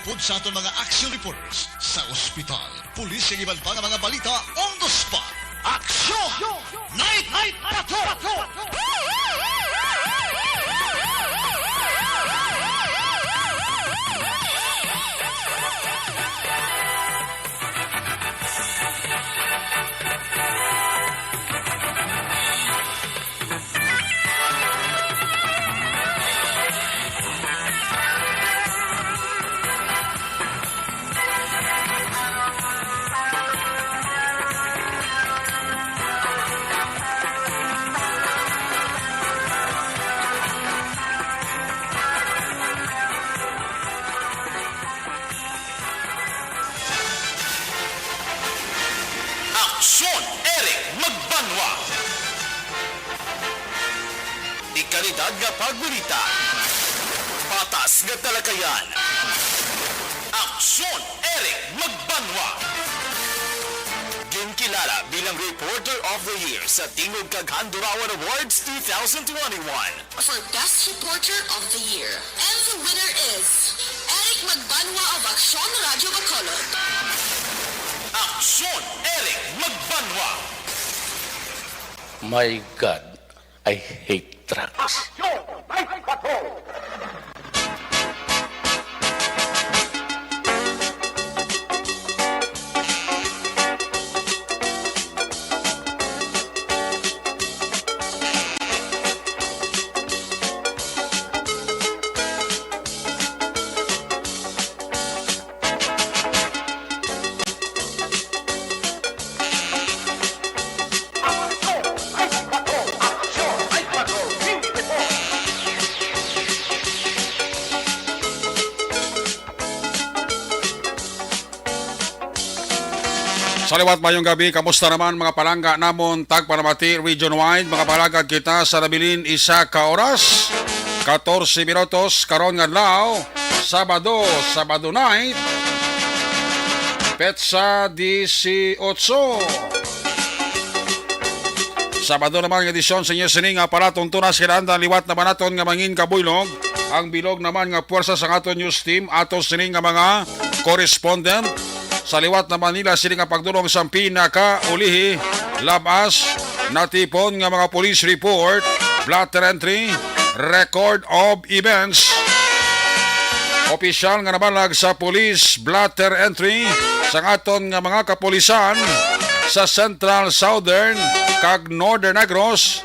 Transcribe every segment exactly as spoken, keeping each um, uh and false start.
Upod sa aton mga action reporters sa ospital, pulis, kag iban pa nga mga balita on the spot. Action! Night, Night Patrol! Aksyon, Eric Magbanwa. Dekalidad nga pagbalita. Patas nga talakayan. Aksyon, Eric Magbanwa. Ginkilala bilang Reporter of the Year sa Tingog kag Handurawan Awards two thousand twenty-one. For Best Reporter of the Year. And the winner is Eric Magbanwa of Aksyon Radyo Bacolod. Aksyon, Eric Magbanwa. My God, I hate trucks. Aksyon! Night Patrol! Sa liwat, mayong gabi. Kamusta naman, mga palangga namon tagpanamati region-wide? Mga palagad kita sa nabilin isa ka oras, katorse minutos, karon nga adlaw, Sabado, Sabado night, petsa disiotso. Sabado naman nga edisyon sa inyo sini nga palatuntunan sa kinahanglan. Liwat naman naton nga mangin kabuylog ang bilog naman nga puwersa sang aton news team ato sini nga mga correspondent. Sa liwat naman nila sini nga pagdulong sang pinakaulihi, labas natipon nga mga police report, blotter entry, record of events. Opisyal nga nabalag sa police blotter entry sang aton nga mga kapulisan sa Central, Southern, kag Northern Negros.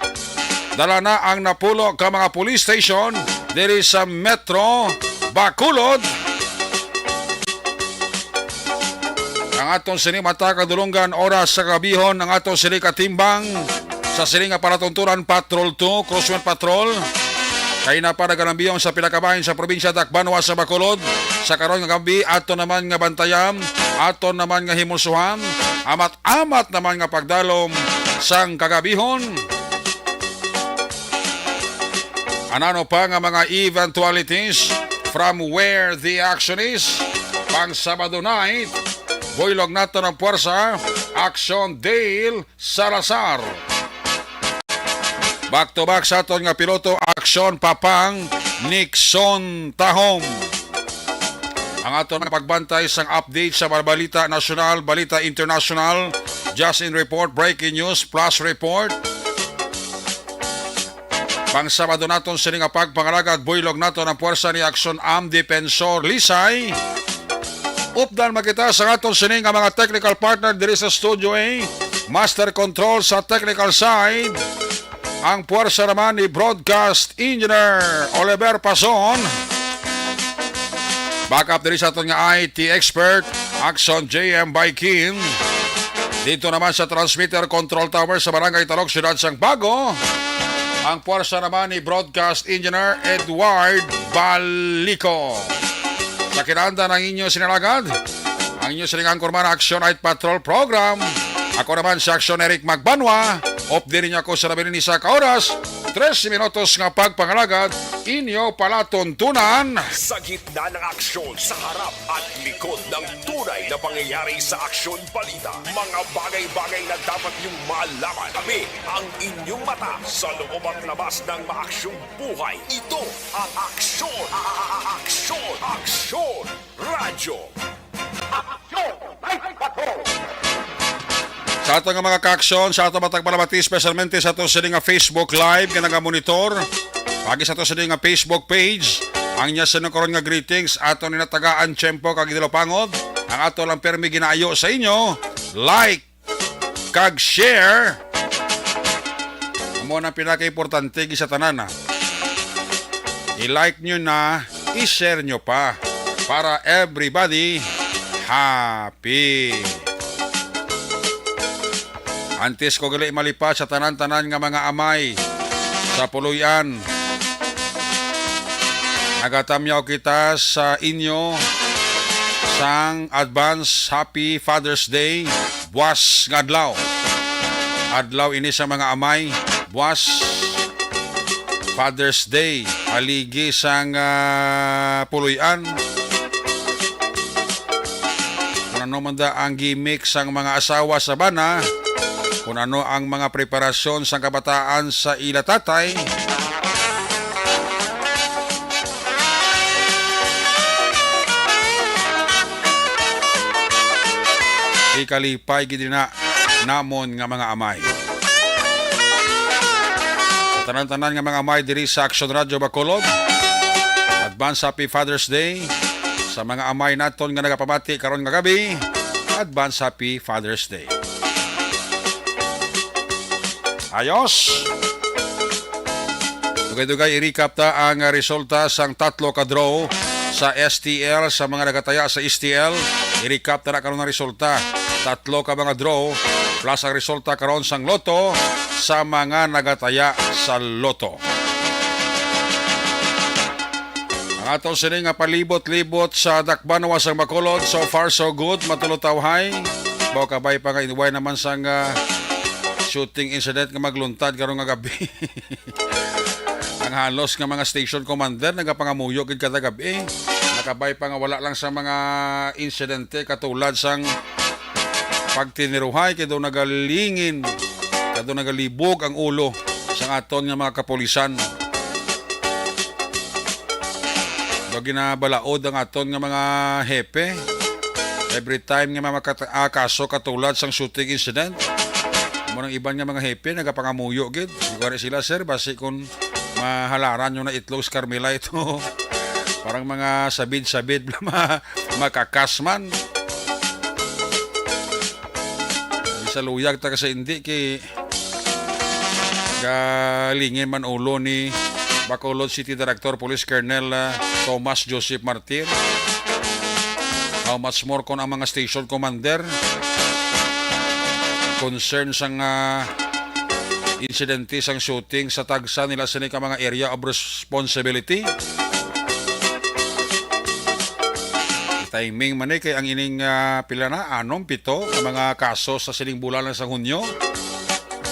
Dala na ang napulo ka mga police station diri sa Metro Bacolod. Ang aton sini mata kadulungan oras sa kabihon, ang aton sini katimbang sa sini nga palatuntunan, Patrol two, Crosswind Patrol. Kay na pa nagalambiyong sa pinakabahin sa probinsya, dakbanwa sa Bacolod. Sa karon nga gabi, ato naman nga bantayan, ato naman nga himulsuhan, amat-amat naman nga pagdalom sang kagabihon. Anano pa nga mga eventualities from where the action is? Pang Sabado night, buylog naton ang puwersa, Action Dale Salazar. Back to back sa aton nga piloto, Action Papang Nixon Tahom. Ang aton nga pagbantay sang update sa mga balita nasyonal, balita international, just in report, breaking news, flash report. Pang Sabado naton sini nga pagpangalagad, buylog naton ang puwersa ni Action Am Defensor Lisay. Updan man kita sa aton sini nga mga technical partner diri sa Studio A. Master Control sa technical side, ang puwersa naman ni Broadcast Engineer Oliver Pason. Backup diri sa aton nga I T expert, Axon J M Baikin. Dito naman sa transmitter control tower sa Barangay Talok, Siyudad sang Bago, ang puwersa naman ni Broadcast Engineer Edward Balico. Sa kinahanglan ang inyo sinalagad, ang inyo siling anchorman, Action Night Patrol Program. Ako naman si Action Eric Magbanwa. Updi ninyo ako sa nabilin isa ka oras, tres minutos nga pagpangalagad, inyo palatuntunan. Sa gitna ng aksyon, sa harap at likod ng tunay na pangyayari sa aksyon balita, mga bagay-bagay na dapat niyong malaman. Kami ang inyong mata sa loob at labas ng maaksyong buhay. Ito ang aksyon, a-, a-, a-, aksyon, aksyon. Sa ato nga mga kaaksyon, sa ato matag palamati, espesyalmente sa ato sini nga Facebook Live nga nagamonitor, pagi sa ato sini nga Facebook page, ang niya sino karon nga greetings, ato ni natagaan tiyempo kag idalupangod, ang ato lang permi ginaayo sa inyo, like, kag share. Amo na pinakaimportante gid sa tanan, ha. I-like nyo na, i-share nyo pa para everybody happy. Antes ko gali malipat sa tanan-tanan nga mga amay sa Puloy-an, nagatamyaw kita sa inyo sang advance Happy Father's Day, buwas nga adlaw. Adlaw ini sa mga amay, buwas Father's Day, haligi sang, ah, Puloy-an. Kung ano man da ang gimmick sang mga asawa sa bana, kung ano ang mga preparasyon sang kabataan sa ila tatay, ikalipay gid na namon nga mga amay. Sa tanan-tanan nga mga amay diri sa Action Radio Bacolod, advance Happy Father's Day. Sa mga amay naton nga nagapamati karon nga gabi, advance Happy Father's Day. Ayos! Dugay-dugay, i-recap ta ang, ah, resulta sang tatlo ka draw sa S T L. Sa mga nagataya sa S T L, i-recap ta na karon ang resulta. Tatlo ka mga draw, plus ang resulta karon sang Lotto sa mga nagataya sa Lotto. Ang aton sini nga palibot-libot sa dakbanan sang Bacolod, so far so good, matulotawhay. Baw kabay pa nga inway naman sang, ah, shooting incident nga magluntad karon nga gabi. Ang halos nga mga station commander nagapangamuyo gid kada gab-i. Nakabay pa nga wala lang sa mga insidente katulad sang pagtiniruhay kay daw nagalingin, kay daw nagalibog ang ulo sang aton nga mga kapulisan. Daw ginabalaod ang aton nga mga hepe. Every time nga mga kat-, ah, kaso katulad sang shooting incident, mo nang iban nga mga hepe nagapangamuyo gid. Siguro sila, sir, basi kung mahalaran nyo na itlog sa Carmela ito. Parang mga sabid-sabid, ma-, makakas man. Sa luyag ta kasi hindi kay galingin man ulo ni Bacolod City Director Police Colonel, ah, Thomas Joseph Martir. How much more kung ang mga station commander concern sang, ah, insidente sang shooting sa tagsa nila sini ka mga area of responsibility. Timing man ni kay ang ining, ah, pila na, anom, pito ka mga kaso sa sining bulan lang sa Hunyo.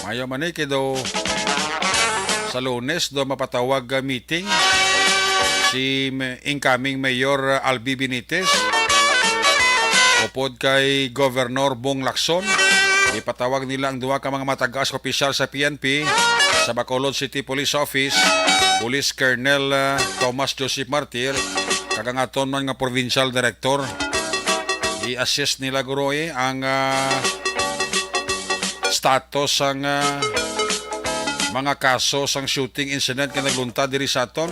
Mayo man ni kay daw sa Lunes daw mapatawag, ah, meeting si me-, incoming Mayor, ah, Albi Benitez upod kay Governor Bong Lacson. Ipatawag nila ang duha ka mga matagas opisyal sa P N P, sa Bacolod City Police Office, Police Colonel, ah, Thomas Joseph Martir, kag ang aton man nga provincial director. I-assist nila, guro, eh, ang, ah, status sang, ah, mga kaso sang shooting incident nga nagluntad diri sa aton.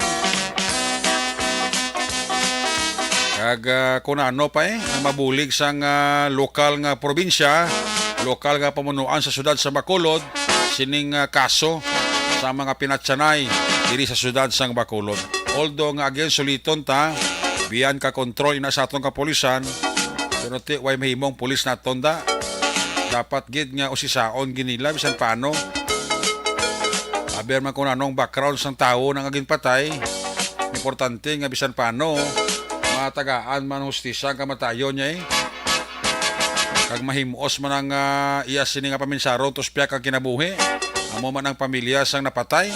Kag, ah, kung ano pa, eh, ang mabulig sang, ah, lokal nga probinsya, lokal nga pamunuan sa siyudad sa Bacolod, sining, ah, kaso sa mga pinatyanay diri sa siyudad sang Bacolod. Although nga again, suliton ta, biyan ka kontrol ina sa aton kapulisan, pero ti, way mahimong pulis naton da. Dapat gid nga usisaon gid nila bisan paano. Aber man kung anong background sang tawo na nga ginpatay, importante nga bisan paano matagaan man hustisya ang kamatayon niya, eh. Kag mahimuos man ang, ah, iya sini nga paminsaro, tuspya kag kinabuhi. Amo man ang pamilya sang napatay.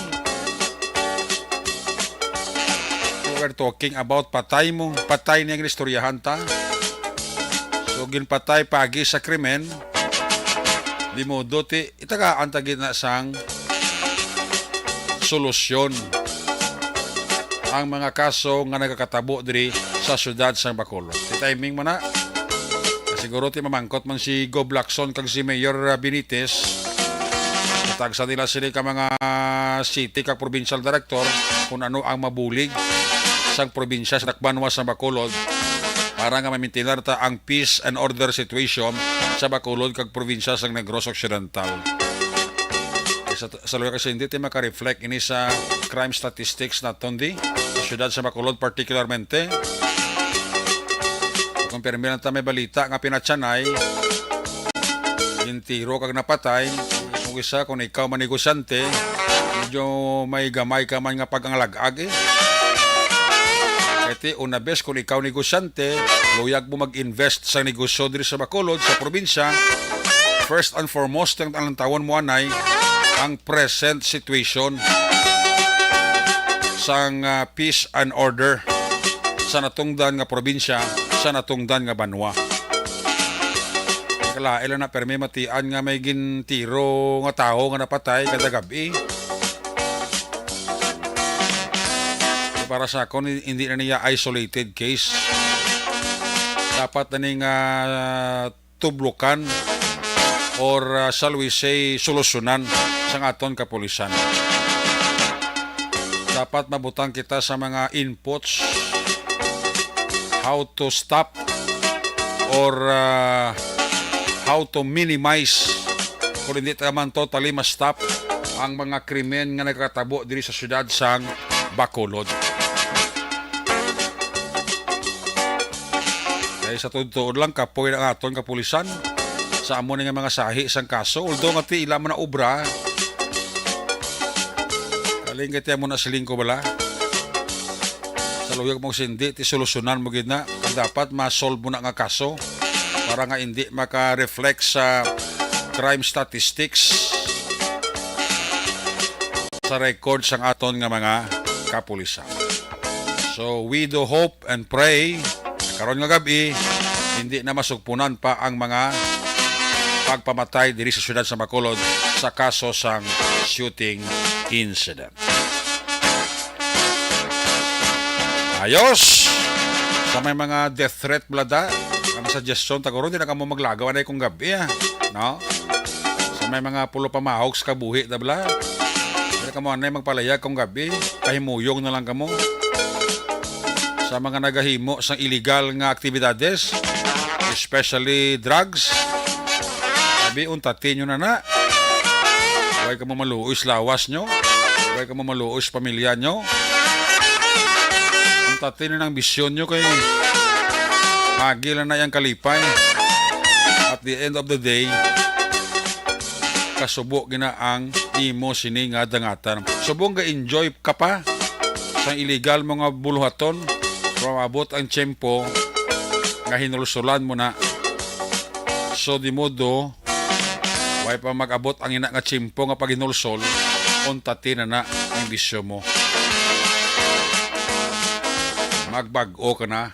We're talking about patay mo. Patay niya ang istoryahan ta. So, ginpatay pagi sa krimen. Di modo ti, itagaan ta gid na sang solusyon. ang mga kaso nga nagakatabo diri sa siyudad sang Bacolod. Ti timing man na. Siguro ti mamangkot man si Gob Lacson kag si Mayor, ah, Benitez. Tagsa nila sini ka mga city kag provincial director kung ano ang mabulig sang probinsya sa banwa sa Bacolod para nga mamintinar ta ang peace and order situation sa Bacolod kag probinsya sa Negros Occidental. Sa, sa lugar kasi hindi ti maka-reflect ini sa crime statistics naton di sa siyudad sa Bacolod particularmente. Kung pirmi lang ta may balita nga pinatyanay, gintiro kag napatay, kung isa, kung ikaw man negosyante, medyo may gamay ka man nga pag-angalag-ag eh. Kaya ti, una bes, kung ikaw negosyante, luyag mo mag-invest sa negosyo diri sa Bacolod, sa probinsya, first and foremost, ang, ang tawon mo anay, ang present situation sang, ah, peace and order sa natungdan nga probinsya, sa natungdan nga banwa. Kalain lang na permi matian nga may gintiro nga tawo nga napatay kada gab-i. Para sa akon, hindi na niya isolated case. Dapat na ning, ah, tublukan or, ah, shall we say, solusyonan sang aton kapulisan. Dapat mabutang kita sa mga inputs, how to stop or, ah, how to minimize, kung hindi ta man totally ma-stop ang mga krimen nga nagkatabo diri sa siyudad sang Bacolod. Kay sa tuod-tuod lang, kapoy na ang aton kapulisan sa amo ni nga mga sahi sang kaso. Although nga ti ila man na obra, kaling kay ti amo na siling ko bala. Sa luyag mo sindi, ti solusyonan mo gid na. Kag dapat ma-solve mo na nga kaso para nga hindi maka-reflect sa crime statistics sa record sang aton nga mga kapulisan. So, we do hope and pray na karon nga gab-i, hindi na masugpunan pa ang mga pagpamatay diri sa siyudad sa Bacolod sa kaso sang shooting incident. Ayos! Sa may mga death threat, blada, ang suggestion, taguro, di na kamo maglagaw anay kung gab-i, ah. No? Sa may mga pulo pamahog sa kabuhi, tabla. Di na kamo anay magpalayag kung gab-i. Pahimuyong na lang kamo. Sa mga nagahimo sang illegal nga aktibidades, especially drugs, abi, untati nyo na na. Way kamo maluoy sa lawas nyo. Way kamo maluoy sa pamilya nyo. Untati na nang bisyon nyo kay hagil na na yang kalipay. At the end of the day, kasubo gina ang imo sini nga dangatan. Subong ga-enjoy ka pa sang illegal mo nga buluhaton, pero maabot ang tiyempo nga hinulsulan mo na. So, di modo, way pa mag-abot ang ina nga tiyempo nga paghinulsol, untati na na ang bisyo mo. Magbag-o ka na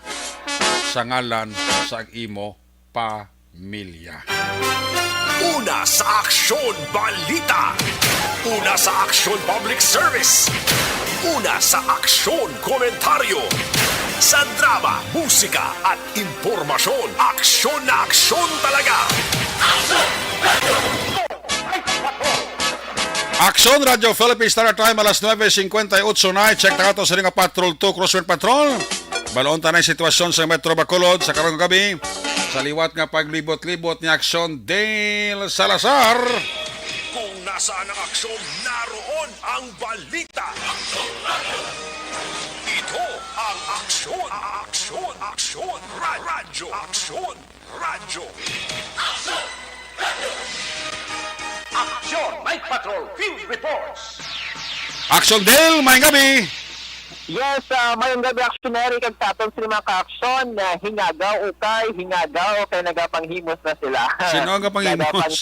sa ngalan sa imo pamilya. Una sa Aksyon Balita. Una sa Aksyon Public Service. Una sa Aksyon Komentaryo. Sa drama, musika, at impormasyon, aksyon na aksyon talaga. Aksyon Radyo Philippine Standard Time, alas nuebe cincuenta y ocho na. I-check na ato sa nga Patrol two, Crosswind Patrol. Bal-on ta na ang sitwasyon sa Metro Bacolod sa karong gabi. Sa liwat nga paglibot-libot ni Aksyon Dale Salazar. Kung nasaan ang aksyon, naroon ang balita. Ito ang Aksyon, Aksyon, Aksyon, Ra-, Radyo Aksyon. Radyo. Aksyon! Night Patrol Field Reports! Aksyon Dale, may gabi! Yes, ah, mayong gabi, Aksyon Eric, kag sa aton sa mga ka-aksyon na hingagaw, ukay, hingagaw, kay nagapanghimos na sila. Sino ang kapanghimos? Nagapang-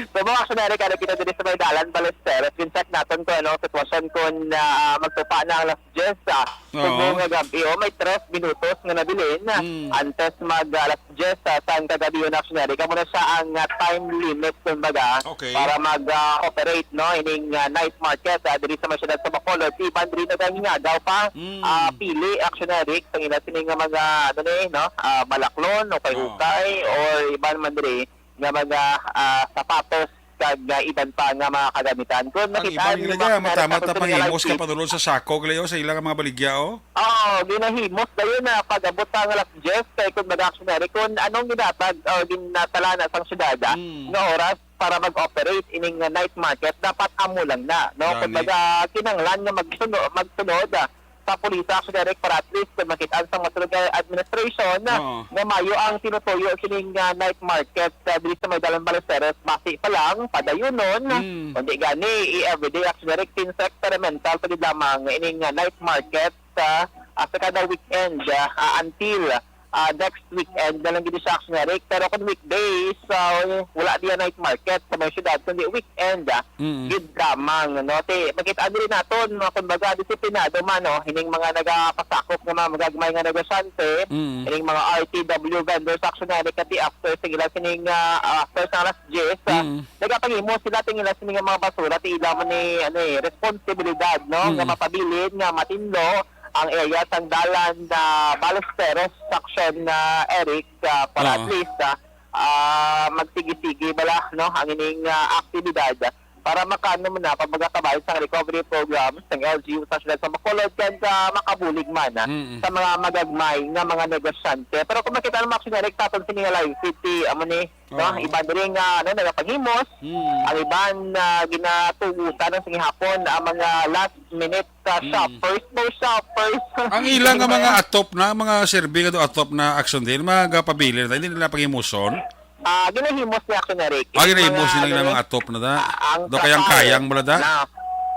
So, mga aksyon na rin, kita diri sa may dalan, Balesteros, gincheck naton kung anong sitwasyon, kung, ah, magtupa na ang alas diyes, ah, Oo. Subong nga gab-i, oh, may tres minutos nga nabilin, ah, Mm. antes mag, ah, alas diyes, ah, sang kagabi, yun, aksyon na rin. Kamo na siya ang, ah, time limit, kumbaga, Okay. para mag, ah, operate, no, ining, ah, night market, ah, diri sa may siyudad sa Bacolod. Iban diri nagahingagaw pa, Mm. ah, pili, aksyon na rin, sa ila sini nga mga, ano ni, no, ah, balaklon, o Oo. kay-ukay, or iban man diri, nga mga, ah, sapatos kag, ah, iban pa nga mga kagamitan. Kung Ang nakita iban ninyo, nila mga dyan, kasinari, matama tapos ta nila pangimos ka live panulod sa sako, Leo, sa ilang mga baligya, oh. Oo, ginahimos dayon na pag-abot sa alas diyes, kay kung mag-actionary, kung anong ginatag o ginatala na sang syudad, ah, Mm. nga oras para mag-operate ining, ah, night market, dapat amo lang na, no? Gani. Kumbaga, kinahanglan nga magsuno-, magsunod, ah, sa pulis, actually, Rick, para at least kung makit-an sa masulog nga administration Oo. nga mayo ang tinutuyo sining, ah, night market, ah, diri sa may Dalan Ballesteros, basi pa lang, padayunon, Mm. kundi gani, i-everyday, actually, Rick, since experimental pa gid lamang ining, ah, night market, ah, ah, sa kada weekend, ah, ah, until, ah, next weekend na lang gid siya, actually, Rick. Pero kung weekdays, ah, wala diya night market sa may syudad, kundi weekend, ah, Mm. gid lamang, no? Ti, makita diri naton, no, kumbaga, disiplinado man, no, hining mga nagapasakop nga mga magagmay nga negosyante, Mm. hining mga R T W vendors, actually, nga nagkati after sa ila sining, ah, after sa alas diyes, ah, Mm. nagapangimo sila ting ila sining mga basura, ti ila man ni, ano, eh, responsibilidad, no, nga Mm. mapabilin, nga matinlo ang area sang dalan na Ballesteros section, na Eric, ah, para at Oo. least, ah, ah, magsigi-sige bala, no, ang ining, ah, aktibidad para makaano man na pag magakabahin sang recovery program sang L G U sa siyudad sa Bacolod kag, ah, makabulig man, ah, Mm. sa mga magagmay nga mga negosyante. Pero kung makita naman, actually, Eric, sa aton sini nga live feed, ti, amo ni, no, Oo. iban diri nga, ano, nagapanghimos, Mm. ang iban, ah, ginatugutan ng singihapon ang mga last minute, ah, Mm. shoppers, no, shoppers. Ang ilang nga mga atop na, mga survey nga do atop na action din, magapabilin na, hindi nila panghimuson. Ah, ginahimos ni Action Eric. Ah, ginahimos Mga, nila ano, yung mga atop na da. Ah, ang Do kayang-kayang trapal mo na da? na,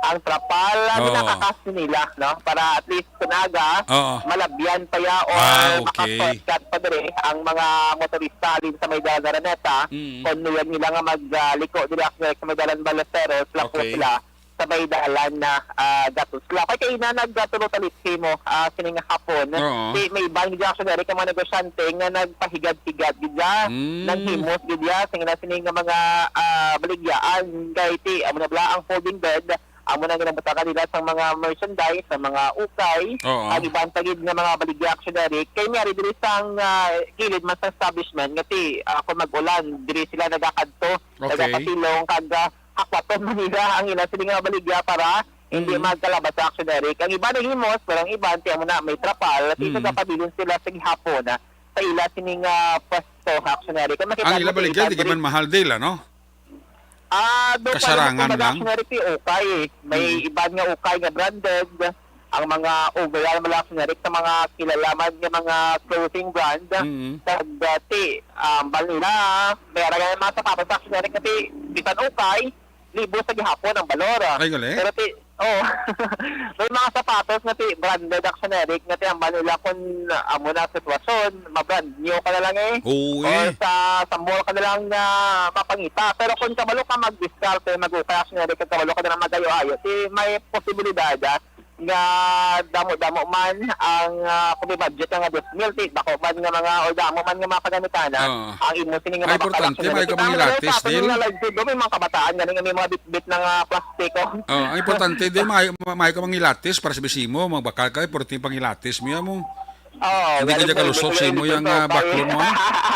ang trapal, ah, Oo. ginakakas nila, no? Para at least kunaga, Oo. malabyan pa ya or Ah, okay. maka-shortcut pa diri ang mga motorista alin sa may Dalan Araneta, Mm. kung nuyag nila nga mag, ah, liko diri, Action Eric, sa may Dalan Ballesteros, lapo Okay. sila sa may dalan na, ah, Gatos Lao. Kay kaina nagatulo talit mo, ah, sining hapon. Oo. Si, may iban gid, actually, Eric, ang mga negosyante nga nagpahigad-higad gid ya, Mm. naghimos gid ya, sing ila sini nga mga, ah, baligyaan. Kay ti, amo na bala ang folding bed, amo na ginabutakan nila sang mga merchandise, sa mga ukay, Oo. ang iban pa gid nga mga baligya, actually, Eric. Kay may ari diri sang, ah, kilid man sa establishment, nga ti, ah, kung mag-ulan, diri sila nagakadto, Okay. nagapasilong, kag, ah, hakwaton man nila ang ila sini nga baligya para hindi Mm. magkalabas sa action, Eric. Ang iba naghimos, pero ang iba, tiyan mo na, may trapal, at Mm. nagapabilin sila sa gihapon, ah, sa ila sini nga pwesto, action, Eric. Kung makita Ang mo, ila sa baligya, iba, di Eric, man mahal deal, ano? Ah, do pa rin Kasarangan kung lang. Mag-action, Eric, si ukay, eh. May Mm. iban nga ukay nga branded, ang mga overall, mga action, Eric, sa mga kilalaman nga mga clothing brand, Mm. sa dati, um, bal nila, may aragan mga sapatos, action, Eric, kasi bisan ukay, libo sa gihapon ang balor, ah. Ay, gali. Pero ti, oh, may mga sapatos nga ti branded, action, Eric, nga ti ang nila kung, ah, amo na sitwasyon, ma-brand new ka na lang eh. Oo, Or eh. sa, sa mall ka na lang nga mapangita. Pero kung kabalo ka magdiskarte, mag-ukay, action, Eric, kung kabalo ka na lang mag-ayo-ayo, ti may posibilidad, ah, nga damo-damo man ang, ah, kung may budget nga dos mil, ti, dako man nga mga, o damo man nga mga pagamit-an, ah, Oo. ang imo sini nga Ay, mabakal, importante, action, may Eric. Kita mo na kamang ilatis, sa aton Dil. Nga live feed, do, may mga kabataan gani nga may mga bitbit na nga plastiko. Oh, ang importante, Dil, may, may kamang ilatis para sa bisimo, magbakal ka, importante pang ilatis mo yan mo. Oo, Hindi ka galing dyan sa kalusot sa imo yung, yung ah, ukay. Baklon mo, ha?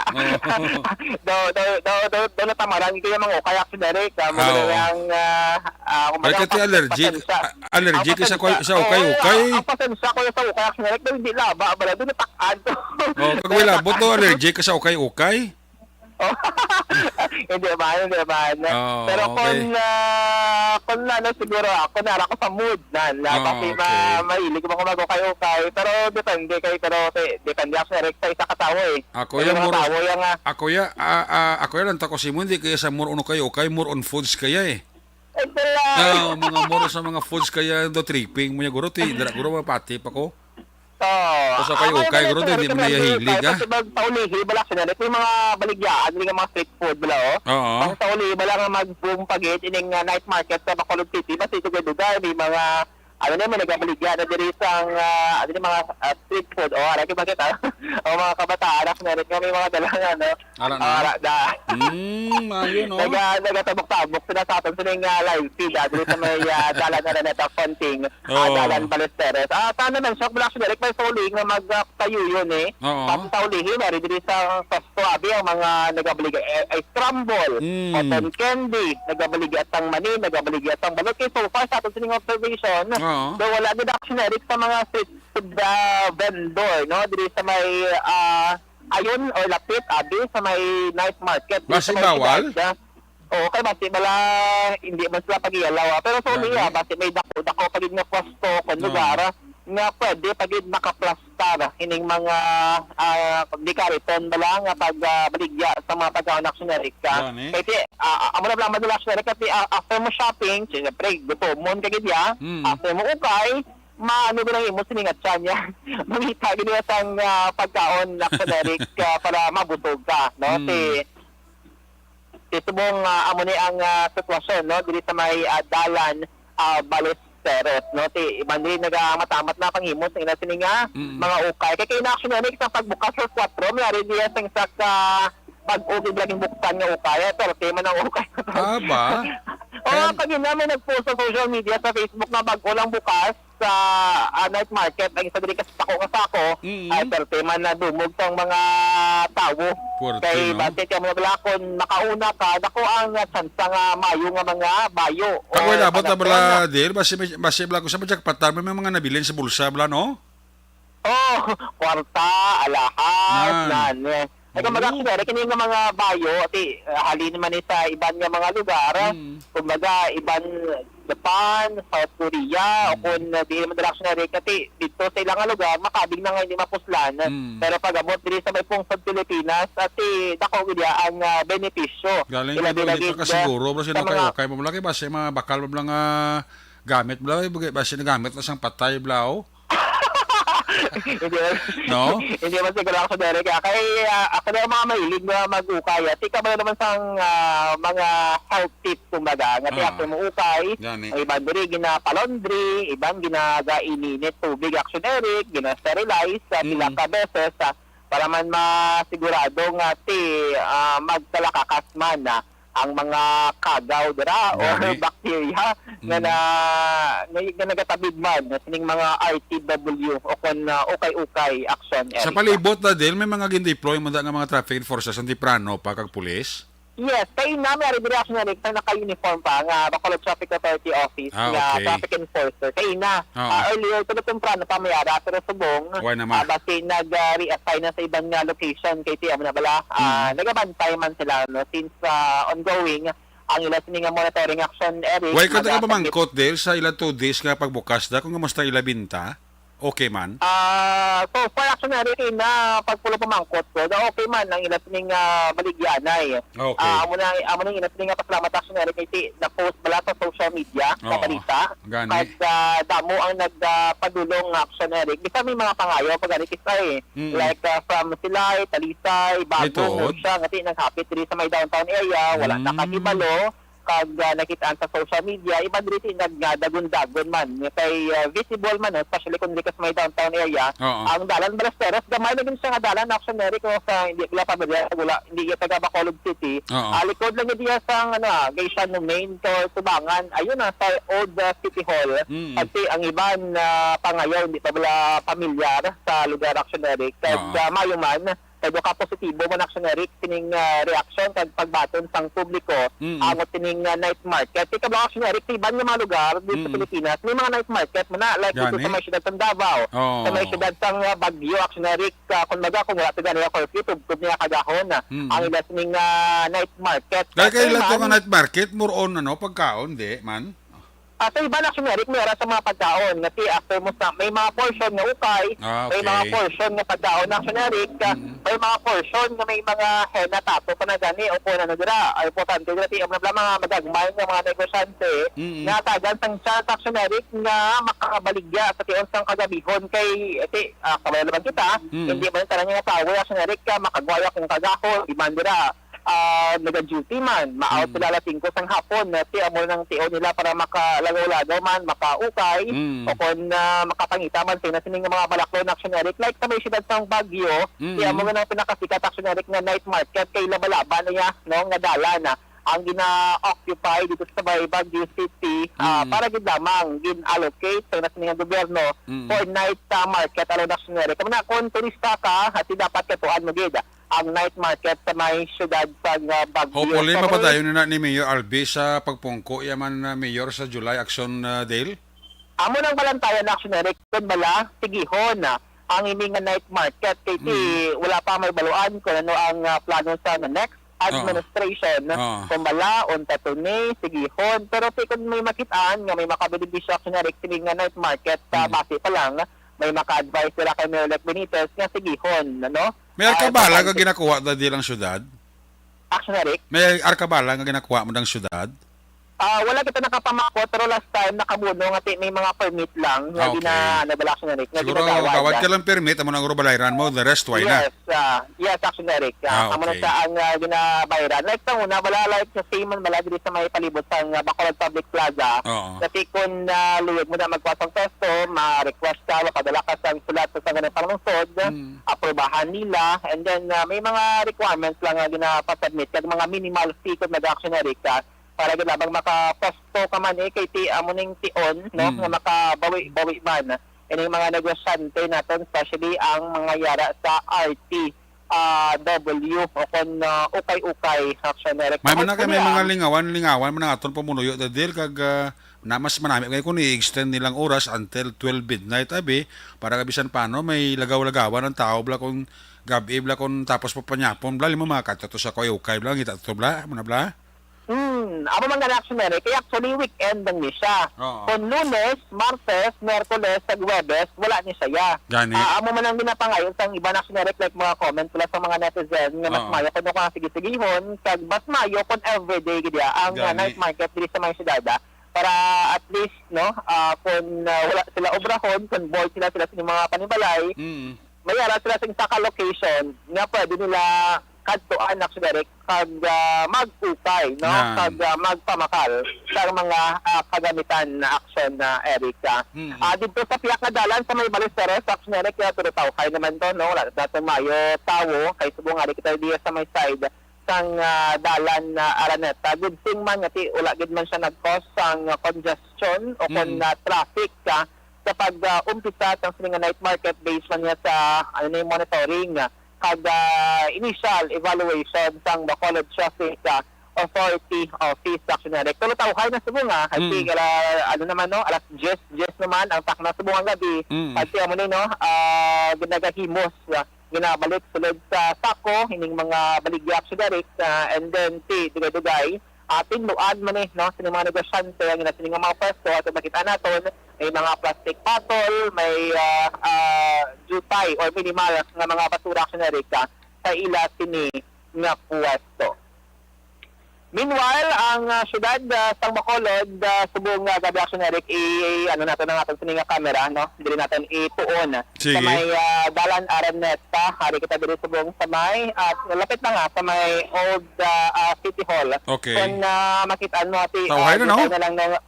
Oo. Do, do, do, do, do, natamaran ko yung mga ukay, action, Eric. Ah, Ah, oo. Yung, ah, ah, Ay, kumbaga, kasi allergic. pasensya. A-, allergic Ang ka sa ukay-, pasensya. sa ukay-ukay. Oo, ang, ang pasensya ko sa ukay, action, Eric, dahil di laba, bala, doon natakad ko. Oh, kag wala, buto allergic ka sa ukay-ukay? Oh. Hindi ba, hindi ba? Oo, Pero okay. kung, ah, kung ano, siguro ako, nara ko sa mood na, na Oo, kasi ma-, okay. mahilig mo kung mag-ukay-ukay. Pero depende kay, pero te-, depende ako sa Rex sa isa ka tawo eh. Ako Pero yan, mga more, tawo yan nga. ako ya, ah, ah, ako yan, ang takos mo, hindi kaya sa more on ukay-ukay, more on foods kaya eh. Ito lang. Ah, mga more sa mga foods kaya do tripping mo niya, guro, ti, dira, guro, mapati pa ko. Oh, Basta kay ah, ukay, kaya guro, pala, di mo kaya niya pala, hilig, kaya ah. Pati bag sa ulihi, bala, sila, may mga baligyaan, may mga street food, bala, oh. Oo. Ang sa ulihi, bala, nga mag-boom pa gid, ining, ah, night market sa Bacolod City, basta ito kay dugay, may mga, ano na, may nagabaligya na diri sa, ah, ano na, mga, ah, street food, oh, alam ko bakit, ah. Oh, mga kabataan, ako na rin, nga may mga dalangan, no? Ala na? Ah, ala na. Mm, maayo, no? Naga-, nagatabok-tabok sila sa aton, sa may, ah, live feed, ah, diri sa may, ah, dalan na rin ito, konting, ah, Oo. dalan Balesteros. Ah, sana man, shock, wala siya, like, may sa ulihi nga mag, ah, tayo yun, eh. Oo. Tapos sa ulihi, nari diri sa, sa Suabe, ang mga nagabaligya, eh, ay scramble, Mm. cotton candy, nagabaligya sang mani, nagabaligya sang balot. Kay so far, sa aton sining observation, Oo. so wala gid action, Eric, sa mga street food, ah, vendor, no? Diri sa may, ah, ayon or lapit, abi, sa may night market, diri Basi sa may bawal? siyudad, ah. Oo, kay basi bala, hindi man sila pag-ialaw, ah. Pero sa Gani? ulihi, basi may dako-dako pa gid nga pwesto, kung Oo. lugar, nga pwede pa gid makaplastar ining mga, ah, di kariton bala nga pag, ah, baligya sa mga pagkaon, action, Eric, ah. Gani? Kay ti, ah, ah, amo na bala, madala, action, Eric, kay ti, ah, after mo shopping, siyempre, gutomon ka gid ya. Mm. After mo ukay, maano ba nang imo sining atyan niya? Mangita gid ka sang, ah, pagkaon, action, Eric, ah, para mabusog ka, no? Mm. Ti, ti subong, ah, amo ni ang, ah, sitwasyon, no? Diri sa may, ah, dalan, ah, Balesteros, no? Ti, iban diri nagamatamat na panghimo sa ila sini nga Mm. mga ukay. Kay kay na, action, Eric, sa pagbukas sa kwatro, may ari diya sing sa ka bag-o gid laging buksan nga ukay, eh, pero ti man ang ukay. Ah, ba? Oh, Kaya pag yun na, may nag-post sa social media, sa Facebook, nga bag-o lang bukas sa, ah, night market, ang isa diri ka sako nga sako, Mm. ay, pero ti man na dumog sang mga tawo. Puwerte, Kay no? basi kay mga bala, kung makauna ka, dako ang, ah, tsansa nga mayo nga mga bayo Kag o wala ba ta bala, panahon. Dir? Basi may, basi bala ko sa majakpatan, may mga nabilin sa bulsa bala, no? Oh, kwarta, alahas, Nan. nan, eh. Ay, kumbaga, Oo. Actually, kini nga mga bayo, ti, ah, halin man ni sa iban nga mga lugar, Mm. kumbaga, iban Japan, South Korea, o Mm. kung, ah, di man dira, actually, kati dito sa ilang nga lugar, makabig na nga hindi mapuslan. Mm. Pero pag abot diri sa may pungsod Pilipinas, ati, dako gid ya ang, ah, benepisyo. Galing Ilabi ko, na di gid, pa kasiguro, ah, bro, sa sino mga kayo, kay mo lang, kay basi mga bakal mo lang, ah, gamit, bro, basi nagamit na sang patay, bro. Hindi man, No? hindi man siguro ako sa Derek, ah. Kay, ah, ako na ang mga mahilig nga mag-ukay, ah. Tika ba naman sang, ah, mga health tips, kumbaga, nga ti Ah. ako mo ukay, Gani. ang iban diri, ginapa-laundry, iban ginaga-ininit tubig, action, Eric, gina-sterilize, ah, pila Mm. ka beses, ah, para man masigurado nga ti, ah, magkalakakas man, ah, ang mga kagaw dira or Gani. bacteria nga Mm. na, nga, nga nagatabig man sining mga R T W o kon, ah, ukay-ukay action Sa area. palibot na din, may mga gin-deploy man da nga mga traffic enforcers ang Diprano pa kag pulis? Yes, kay ina may ari diri, action, Eric, sa naka-uniform pa nga Bacolod Traffic Authority Office Ah, nga okay. traffic enforcer. Kay ina, Oo. ah, earlier, tulo temprano pa may ara, pero subong, Why naman? ah, basi nag, ah, reassign na sa iban nga location kay ti amo na bala, ah, Mm. nagabantay man sila, no, since, ah, ongoing ang ila sini nga monitoring action, Eric, Why ka naga- taga pamangkot, Dale, sa ila two days nga pagbukas da, kung kamusta ila binta? Okay man? Ah, so far, action, Eric, na pagpulo pamangkot ko, na okay man ang ila sini nga baligyanay. Okay. Ah, amo na, amo na ila sini nga pasalamat, action, Eric, kay ti na-post bala sa social media, sa Oo. balita. Gani. Kag, ah, damo ang nagpadulong nga, action, Eric. Bisan may mga pangayo pa gani, kisa, eh. Mm. Like, ah, from Silay, Talisay, Bago, Ito. Murcia, nga ti naghapit diri sa may downtown area, wala Mm. nakahibalo, kag, ah, nakitaan sa social media, iban diri ti nag-, nga dagon-dagon man, nga kay, ah, visible man, no, especially kung diri ka sa may downtown area. Oo. Ang dalan Balesteros, gamay na gid siya nga dalan, action, Eric, kung sa hindi pala pamilyar, wala, hindi iya taga Bacolod City. Oo. Ah, likod lang gid iya sa, ano, ah, Gaisano Main, sa Tubangan, ayun na, sa Old, ah, City Hall. Mm. Pati ang iban, ah, pangayaw, hindi pa bala pamilyar sa lugar, action, Eric. Kag, Oo. ah, mayo man, kay duha ka positibo man, action, Eric, sining, ah, reaksyon kag pagbaton sang publiko, Mm. angot sining, ah, night market. Kay kabang, action, Eric, sa iban nga mga lugar dito sa Mm. Pilipinas, may mga night market mo na, like dito Gani? sa may siyudad sang Davao, Oo. sa may siyudad sang, ah, Baguio, action, Eric, ah, kung baga, kung wala sila nila curfew, tubtob niya kagahon, ah, Mm. ang ila sining, ah, night market. Kaya Kaya kailan to man, nga night market, more on, ano, pagkaon, di man? Ah, sa iban, Action Eric, may ara sa mga pagkaon. Nga ti, after mo sa, may mga portion nga ukay, Ah, may mga okay. portion nga pagkaon, Action Eric, ah, Mm. may mga portion nga may mga henna, tato pa na gani, o kung ano dira, ay importante dira, ti, ang mga, mga magagmay nga mga negosyante, Mm. nga tagan sang chance, Action Eric, nga makabaligya sa tion sang kagabihon kay, eh, ti, ah, kabalo naman kita, Mm. hindi man tanan nga tawo, Action Eric, nga makagwaya kung kagahon, di man dira, ah, naga-duty man, ma-out Mm. sila alas singko sang hapon, na ti amo nang tion nila para makalagaw-lagaw man, makaukay, Mm. o kon, ah, makapangita man sila sini nga mga balaklon, Action Eric. Like sa may siyudad sang Baguio, Mm. ti amo nga nang pinakasikat, Action Eric, nga night market kay laba-laba na niya, no, nga dalan, ah, ang gina-occupy dito sa may Baguio City, ah, Mm. para gid lamang gin-allocate sa sini nga gobyerno Mm. for night, ah, market alone, Action Eric. Kamo na, kung turista ka, ati dapat katuan mo gid ang night market sa may siyudad sa, ah, Baguio. Hopefully, Sa mapadayon na ni Mayor Albi sa pagpungko iya man, ah, mayor sa July, Action, ah, Dale? Amo nang balantayan, Action Eric, kung bala, sigihon na ang ini nga night market kay ti Mm. wala pa may baluan kung ano ang, ah, plano sa next Oo. administration. Oo. Kung bala, unta to ni, sigihon. Pero ti kung may makitaan nga may makabenepisyo, Action Eric, sini nga night market, sa Mm. base pa lang, may maka-advise sila kay Mayor Elect Benitez nga sigihon, no? May Ah, arkabala nga baka ginakuha da di lang syudad? Action, Eric? May arkabala nga ginakuha mo ng syudad? Ah, wala kita nakapamakot, pero last time nakabuno nga ti-, may mga permit lang nga Ah, okay. gina-, ano, bala, Action, Eric, nga Siguro, ginagawad, gawad ah. ka lang permit, amo nang rubalay ran mo, the rest, why na? Yes, ah, yes, Action, Eric. Ah, Ah, amo na okay. sa ang, ah, ginabayran. Like, sa una, wala, like, sa same man, wala diri sa may palibot sa, ah, Bacolod Public Plaza. Oo. Kasi kung, ah, luyag mo na magkuha sang pwesto, ma-request ka, mapadala ka sang sulat sa Sangguniang Panglungsod, Mm. aprubahan nila, and then, ah, may mga requirements lang nga ginapasubmit, kag mga minimal fee kung nag-Action Eric ka, para gid lamang makaposto ka man, eh, kay ti amo ning tion, no, Mm. nga makabawi-bawi man ining mga negosyante naton, especially ang mga yara sa R T, ah, W o kon, ah, ukay-ukay, Action Eric. May man na kay may Hopefully, mga ah, lingawan-lingawan man ang aton pumunuyo, Dadil, kag, ah, na mas manami kay kung i-extend nilang oras until twelve midnight, abi, para ka bisan paano may lagaw-lagawan ang tao, bla, kung gab-i, bla, kung tapos pa panyapon, bla, lima mga kadto to sa ukay-ukay, bla, ngita to, bla, mo na, bla? Hmm, amo man gani, Action Eric. Kay actually, weekend lang ni siya. Oo. Kung Lunes, Martes, Miyerkules, kag Huwebes, wala ni siya. Gani. Ah, amo man ang ginapangayo sang iban, Action Eric, like, mga comments sila sa mga netizen nga mas Oo. maayo kuno kung sige-sigihon, kag mas maayo kung everyday gid ya ang, ah, Gani. night market diri sa mga syudad, ah, para at least, no, ah, kung, ah, wala sila obrahon, kung bored sila, sila sa inyong mga panibalay, Mm. may ara sila sing saka location nga pwede nila kadtuan, Action Eric, kag, ah, mag-ukay, no? Yan. Kag, ah, magpamakal sa mga, ah, kagamitan na, Action, ah, Eric, ah. Mm. Ah, dito sa piyak nga dalan sa may Ballesteros, Action Eric, kaya tulo tawhay naman to, no? Wala na to maayo tawo, kay subong ari kita diya sa may side sang, ah, dalan na Araneta. Good thing man nga ti-, wala gid man siya nag-cause sang, ah, congestion o kon, Mm. ah, traffic, ah, sa pag, ah, umpisa sang sini nga night market based man niya sa, ano na yung monitoring, ah, kag, ah, initial evaluation sang Bacolod Traffic, ah, Authority Office, Action Eric. Pero tawhay na subong, ah, I Mm. think, ala, ano naman, no, alas diyes, diyes naman ang takna subong ang gabi. Mm. Kasi amo ni, no, ah, ginagahimos, ah, ginabalik sulod sa sako ining mga baligya, Action Eric, ah, and then ti dugay-dugay, ah, tinluan man ni, no, sini mga negosyante ang ila sini nga mga pwesto. At makita naton, may mga plastic bottle, may, ah, ah, jutay or minimal nga mga basura, Action Eric, ah, sa ila sini nga pwesto. Meanwhile, ang, ah, siyudad, ah, sang Bacolod, ah, subong nga gabi, Action Eric, i-, ano naton ang aton sini nga camera, no? Diri naton ituon sa Sige. may, ah, Dalan Araneta. Ari kita diri subong sa may, at lapit na nga sa may old, ah, ah, City Hall. Okay. Kung, ah, makitaan mo, ati, Tawhay ah, na, no? jutay na lang, no?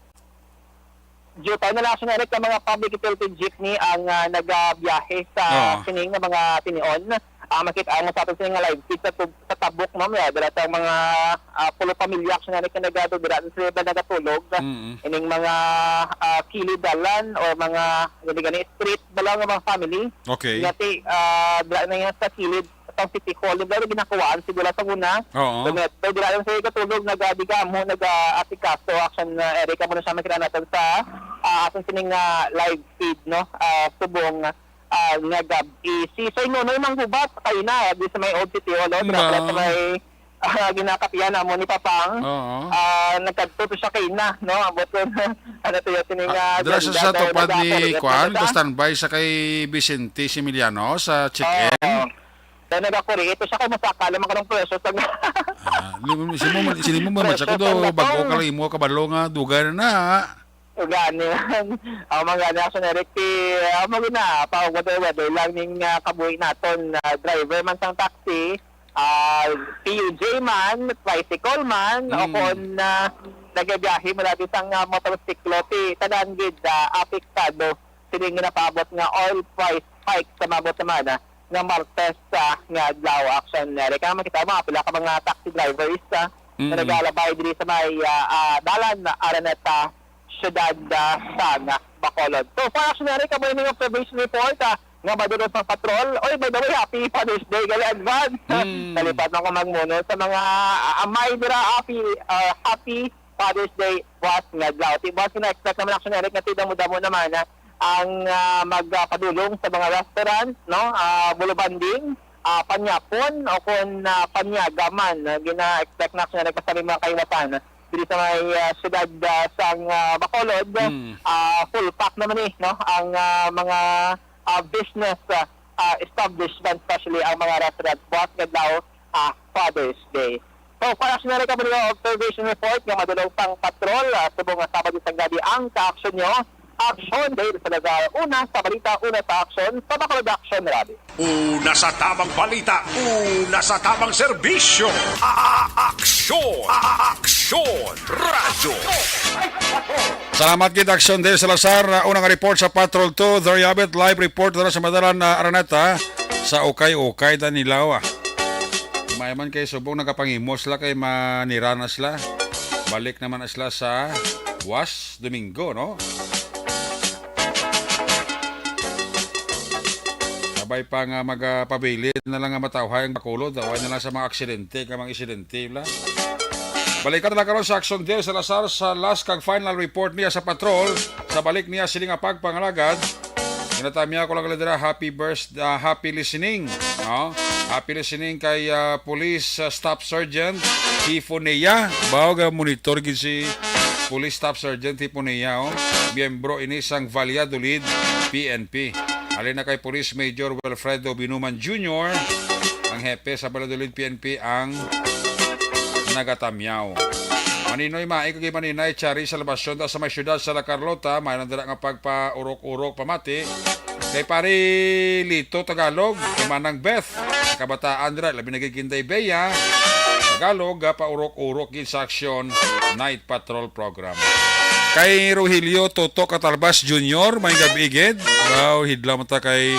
Jutay na lang, Action Eric, ang mga public utility jeepney ang, ah, nagabiyahe sa Oo. sining nga mga tinion. Ah, makita mo sa aton sini nga live feed sa tub-, sa tabok, no? May dala sa mga, ah, pulo pamilya, Action Eric, nga nagado, dira na sila nagatulog. Mm. Ining mga, ah, kilid dalan o mga gani-gani street bala nga mga family. Okay. Nga ti, ah, dira na yan sa kilid sang City Hall. Di ba, ginakuhaan siguro sa una? Oo. So, may, may dira lang sila katulog, nag-, ah, di ka mo, nag-, ah, asikaso, Action, ah, Eric, amo na siya makita natin sa, ah, aton sining, ah, live feed, no? Ah, subong, ah, nga gab-i. Si Sir Nonoy Manggubat, kayo na, di sa may Old City Hall, oh, dira Ba? pala sa may ah, ginakapihan namo ni Papang. Oo. Ah, nagkadto to siya kay na, no? Ambot ko na, ano to yun, sini Ah, nga dira sa, sa ganda, dahil tupad ni nag-ako, Kwan, nagkadto. Ka-standby sa kay Vicente Similiano sa check-in. Oo. Dahil nag-ako rin, ito siya kay masaka lang makarong presyo sa Ah, sini mo, sini mo man, saka Presyo daw, sa bago ka Papang. Lang imo kabalo nga, dugay na na. Gani man. Ang mga gani, Action Eric, ti, ah, mo gina, pa weather, weather lang ning, ah, kabuhi naton, ah, driver man sang taxi, ah, P U J man, tricycle man, o Mm. kon, ah, nagabiyahe mula di sang, ah, motorsiklo, ti, tanan gid, ah, apektado sining ginapaabot nga oil price hike sa maabot naman, ah, nga Martes, ah, nga adlaw, Action Eric. Ang makita mo, pila ka mga taxi drivers, ah, nga Mm. nagalabay diri sa may, ah, ah, dalan na Araneta, siyudad, ah, sang Bacolod. So far, Action Eric, kamo ining observation report, ah, nga madulong sa patrol. Oy, by the way, happy Father's Day, gali advance. Mm. Nalipat na ko magmuno sa mga, ah, amay dira, happy, ah, happy Father's Day, buwas nga adlaw. Ti buwas na-expect naman, Action Eric, nga ti damo-damo naman, ah, ang, ah, magpadulong sa mga restaurant, no? Ah, bulubanding, ah, panyapon, o kon, ah, panyaga man, ah, gina-expect na, Action Eric, sa mga kaiwasan diri sa may, ah, siyudad, ah, sang, ah, Bacolod. Mm. Ah, full pack naman ni, no? Ang, ah, mga, ah, business, ah, ah, establishment, especially ang mga restaurant, buwas nga adlaw, ah, Father's Day. So, para sa nila kamo nga observation report nga madulong pang patrol, ah, subong nga Sabado sa gabi ang kaaksyon nyo. Aksyon, Dale Salazar, una sa balita, una sa aksyon, sa Bacolod Aksyon, Rabi. Una sa tamang balita, una sa tamang serbisyo. A-, a-, aksyon, a-, a-, aksyon, radyo. Salamat gid, Aksyon Dale Salazar. Ah, unang report sa Patrol two, Dariabit, live report dira sa Madalan, ah, Araneta, sa ukay-ukay, Danilaw, ah. May man kay subong nagapangimos sila kay manira na sila. Balik naman na sila sa was Domingo, no? Sabay pa nga magapabilin na lang nga matawhay ang Bacolod, daw na lang sa mga aksidente, ka mga insidente, bla. Balikan na lang karon sa Aksyon Dale Salazar sa last kag final report niya sa patrol sa balik niya sini nga pagpangalagad. Ginatamya ko lang dira, happy birth-, ah, happy listening, no? Happy listening kay, ah, Police, ah, Staff Sergeant Hiponea. Bawo ga monitor gid si Police Staff Sergeant Hiponea, oh. Miyembro ini sang Valladolid P N P. Halin na kay Police Major Wilfredo Binuman Junior, ang hepe sa Valladolid P N P, ang nagatamyaw. Maninoy Mai kag Maninay Chari Salvacion da sa may siyudad sa La Carlota, may nandira nga pagpaurok-urok pamati kay Pare Lito Tagalog, kay Manang Beth, kabataan dira, labi na gid Kinday Bea Tagalog, ah, paurok-urok gid sa Aksyon Night Patrol Program. Kay Rogelio Toto Catalbas Junior, may gabi gid. Wow, hidlaw mo ta kay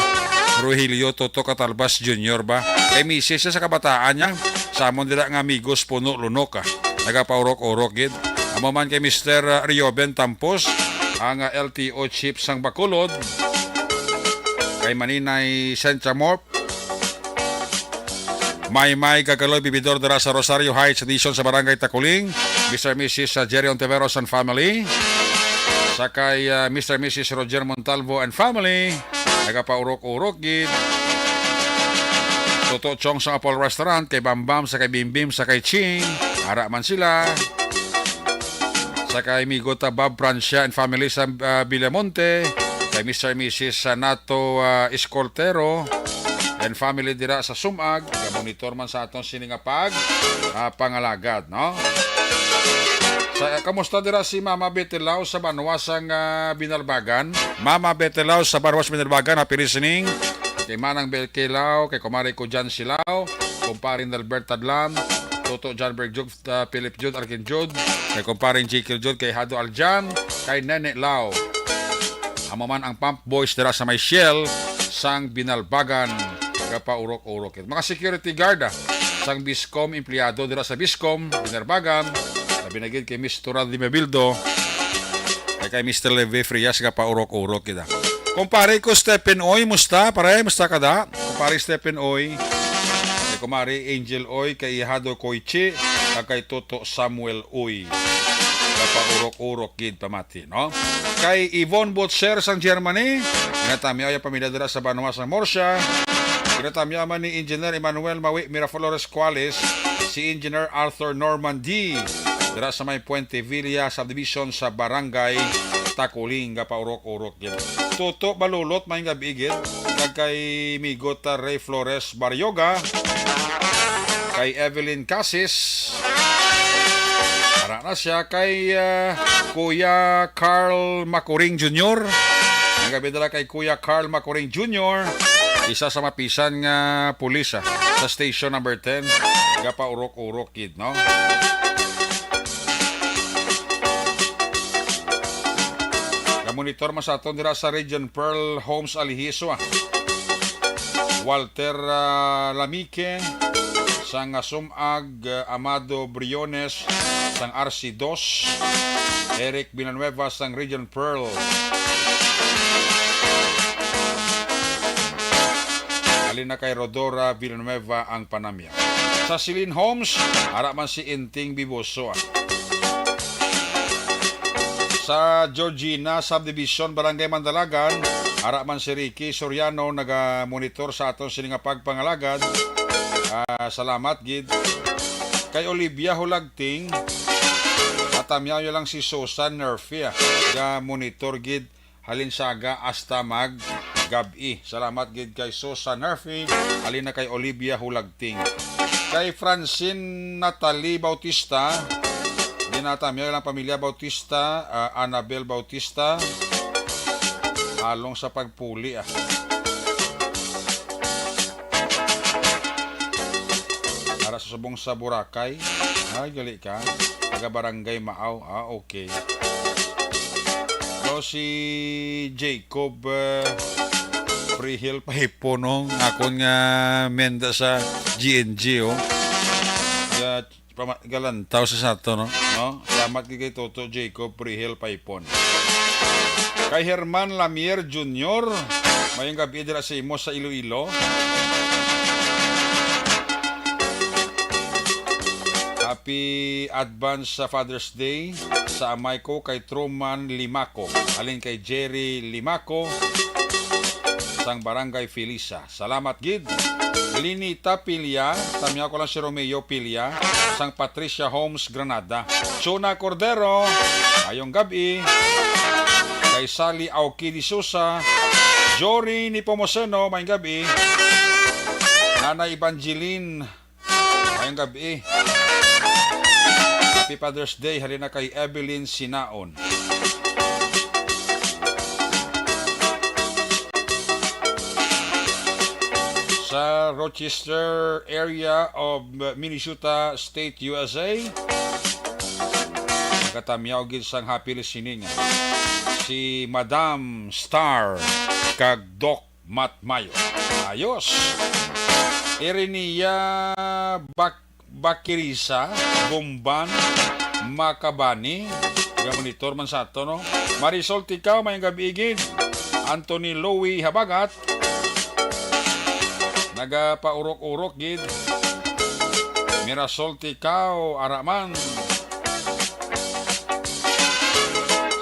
Rogelio Toto Catalbas Junior ba? Kay misis siya sa kabataan niya, sa amon dira nga amigos Puno Lunok, ah. Nagapaurok-urok gid. Amo man kay Mister Rioben Tampos, ang, ah, L T O chief sang Bacolod. Kay Maninay Sentia Morp, Maymay Gagaloy, bibidor dira sa Rosario Heights Edition sa Barangay Taculing, Mister Missus, uh, Jerry Ontiveros and family, sa kay, uh, Mister Missus Roger Montalvo and family, nagapaurok-urok gid. Toto Chong sa Apple Restaurant, kay Bambam, sa kay Bimbim, sa kay Ching, ara man sila. Sa kay Migo ta Bob Francia and family sa, ah, Villamonte, kay Mister and Missus Sanato, ah, Escoltero and family dira sa Sumag, ga-monitor man sa aton sini nga pag, ah, pangalagad, no? Sa, kamusta dira si Mama Betelao sa banwa sang, ah, Binalbagan? Mama Betelao sa banwa sa Binalbagan, happy listening. Kay Manang Betelao, kay Kumare ko Jan Silao, Kumparing Dalbert Tadlam, Toto John Bergjog, ah, Philip Jude, Arkin Jude, kay Kumparing Jekyll Jude, kay Hado Aljan, kay Nene Lao. Amo man ang Pump Boys dira sa may Shell sang Binalbagan, gapaurok-urok. Mga security guard, ah, sang Biscom, empleyado dira sa Biscom, Binalbagan, labi na gid kay Mister Randy Mebildo, kay, kay Mister Levi Frias, gapaurok-urok kita. Kumpare ko Stephen Oy, musta? Pare, musta ka da? Kumpare Stephen Oy, kay Kumare Angel Oy, kay Ihado Koichi, kag kay Toto Samuel Uy. Gapaurok-urok gid pamati, no? Kay Yvonne Butcher sang Germany, nga tami ay pamilya dira sa banwa sang Murcia. Ginatamyaw man ni Engineer Emmanuel Mawi Miraflores Cuales, si Engineer Arthur Norman D. Dira sa may Puente Villa Subdivision sa Barangay Taculing, gapaurok-urok gid. Toto Balulot, maayong gabi gid. Kag kay Migot, ah, Ray Flores Barrioga, kay Evelyn Casis. Ara na siya kay, ah, Kuya Carl Macuring Junior. Ang gabi dala kay Kuya Carl Macuring Junior, isa sa mapisan nga pulis, ah, sa Station Number Ten. Gapaurok-urok gid, no? Gamonitor man sa aton dira sa Region Pearl Homes Alihiso, ah. Walter, ah, Lamique, sang Sumag, ah, Amado Briones, sang R C dos, Eric Villanueva, sang Region Pearl. Halin na kay Rodora Villanueva ang panamyaw. Sa Celine Homes, ara man si Inting Biboso, ah. Sa Georgina Subdivision, Barangay Mandalagan, ara man si Ricky Soriano naga-monitor sa aton sini nga pagpangalagad. Ah, salamat gid. Kay Olivia Hulagting, matamyaw lang si Susan Nerfia, ga-monitor gid halin saga hasta mag gab-i. Salamat gid kay Susan Nerfi, halin na kay Olivia Hulagting. Kay Francine Natalie Bautista, ginatamyaw lang pamilya Bautista, ah, Annabel Bautista, along sa pagpuli, ah. Para sa subong sa Boracay. Ay, gali ka. Taga Barangay Maaw. Ah, okay. Pero si Jacob, eh, Prihil Paipo, no? Akon nga menda sa G N G, oh. Ga-, pama-, galantaw sa sato, no? No? Salamat kay Toto Jacob Prihil Paipon. Kay Herman Lamier Junior, mayong gabi dira sa imo sa Iloilo. Happy advance sa Father's Day sa amay ko kay Truman Limaco, halin kay Jerry Limaco, sang Barangay Felisa. Salamat gid. Linita Pilia, tamyaw ko lang si Romeo Pilia, sang Patricia Homes, Granada. Chona Cordero, mayong gab-i. Kay Sally Aoki de Sousa, Jory Nepomuceno, mayong gab-i. Nanay Evangeline, mayong gab-i. Happy Father's Day, halin na kay Evelyn Sinaon. Sa Rochester area of Minnesota State, U S A, nagatamyaw gid sang happy listening si Madam Star kag Doc Matmayo. Ayos. Irenia Bak-, Bakirisa, Gumban, Makabani. Ga-monitor man sa ato, no? Marisol Tikaw, mayong gab-i gid. Anthony Louie Habagat. Nagapaurok-urok gid. Mirasol Tikaw, ara man.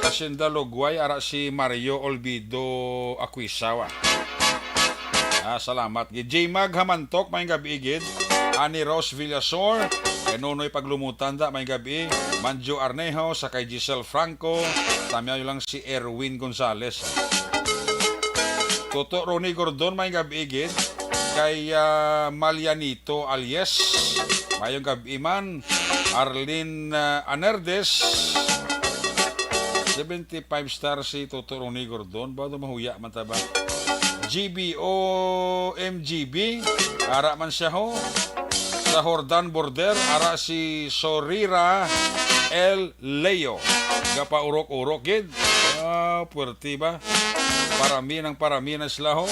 Sa Sinda Lugway, ara si Mario Olvido Aquisao. Ah, salamat gid. J Mag Hamantok, mayong gab-i gid. Ani Rose Villasor, kay Nonoy Paglumutan da, mayong gab-i. Manjo Arnejo, sa kay Giselle Franco, tamyaw lang si Erwin Gonzalez. Toto Ronnie Gordon, mayong gab-i gid. Kay, ah, Malianito Alies, mayong gab-i man. Arlene, ah, Anerdes, seventy-five star si Toto Ronnie Gordon. Ba, mahuya man ta ba? G B O M G B, ara man siya ho. Sa Jordan Border, ara si Sorira L Leo. Gapaurok-urok gid. Ah, puwerte ba? Parami ng parami na sila, ho.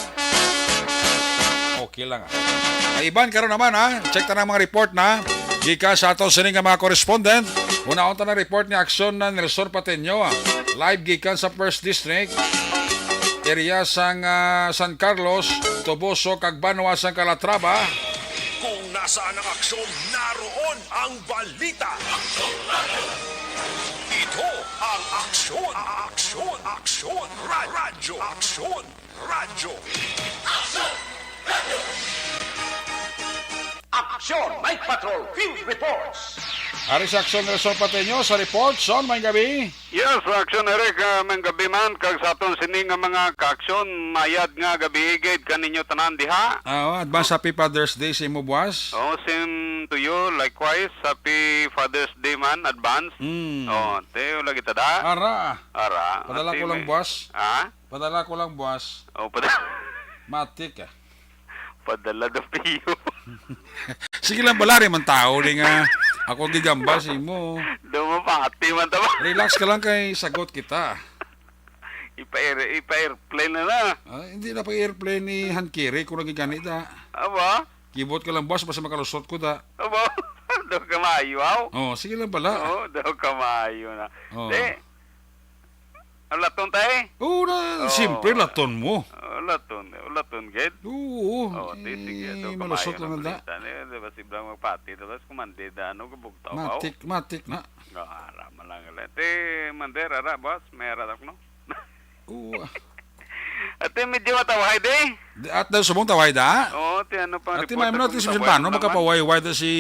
Okay lang, ah. Ay, iban karon naman, ha. Check ta ng mga report na gikan sa aton sini nga mga correspondent. Unaon ta ng report ni Aksyon na Nelson Pateño, ah. Live gikan sa First District, area sang, ah, San Carlos, Toboso, kag Banwa sang Calatrava. Kung nasaan ang aksyon, naroon ang balita. Ito ang Aksyon, Aksyon, Aksyon, Ra-, Radyo, Aksyon, Radyo. Aksyon! Radyo! Sean, Night Patrol Field Reports. Ari sa Aksyon Nelson Pateño sa report. Sean, may gabi. Yes, Aksyon Eric, ah, may gabi man, kag sa aton sini nga mga kaaksyon, mayad nga gabi gid kaninyo tanan diha. Ah, oh, advance happy Father's Day sa imo, buwas. Oh, same to you, likewise. Happy Father's Day man, advance. Mm. Oh, te, wala kita da. Ara. Ara. Padala Ate, ko lang, may buwas. Ha? Padala ko lang, buwas. Oh, padala. Matik, ah. Padala daw piyo. Sige lang, bala rin man tao ni nga ako ang gigambal sa imo. Daw mapati man tama. Relax ka lang kay sagot kita. Ipa-air-, ipa-airplane na na. Ah, hindi na pa airplane ni Hankiri kung nagigani da. Aba? Kibot ka lang, boss, basta makalusot ko da. Aba? Daw kamayo, aw? Oh, sige lang pala. Oh, daw kamayo na. Oh. Di, ang laton tayo? Oo na, Oo. Siyempre, laton mo. Oh, laton, laton, gid. Oo. Oh, di, sige, Eh, daw malusot kamayo lang na ang da. Balita. Di, di ba, si Blang magpati, tapos kumandi da, ano, kabugtaw, aw? Matik, matik na. Oh, ara, malang, te, Mander, ara, boss, may ara, no? Oo, ah. Ate, medyo matawhay, de. Di, at daw subong tawhay da? Oo, ti ano pang Ate, report may ako muna, ati si matawhay Silvano, mo naman. Makapawayway da si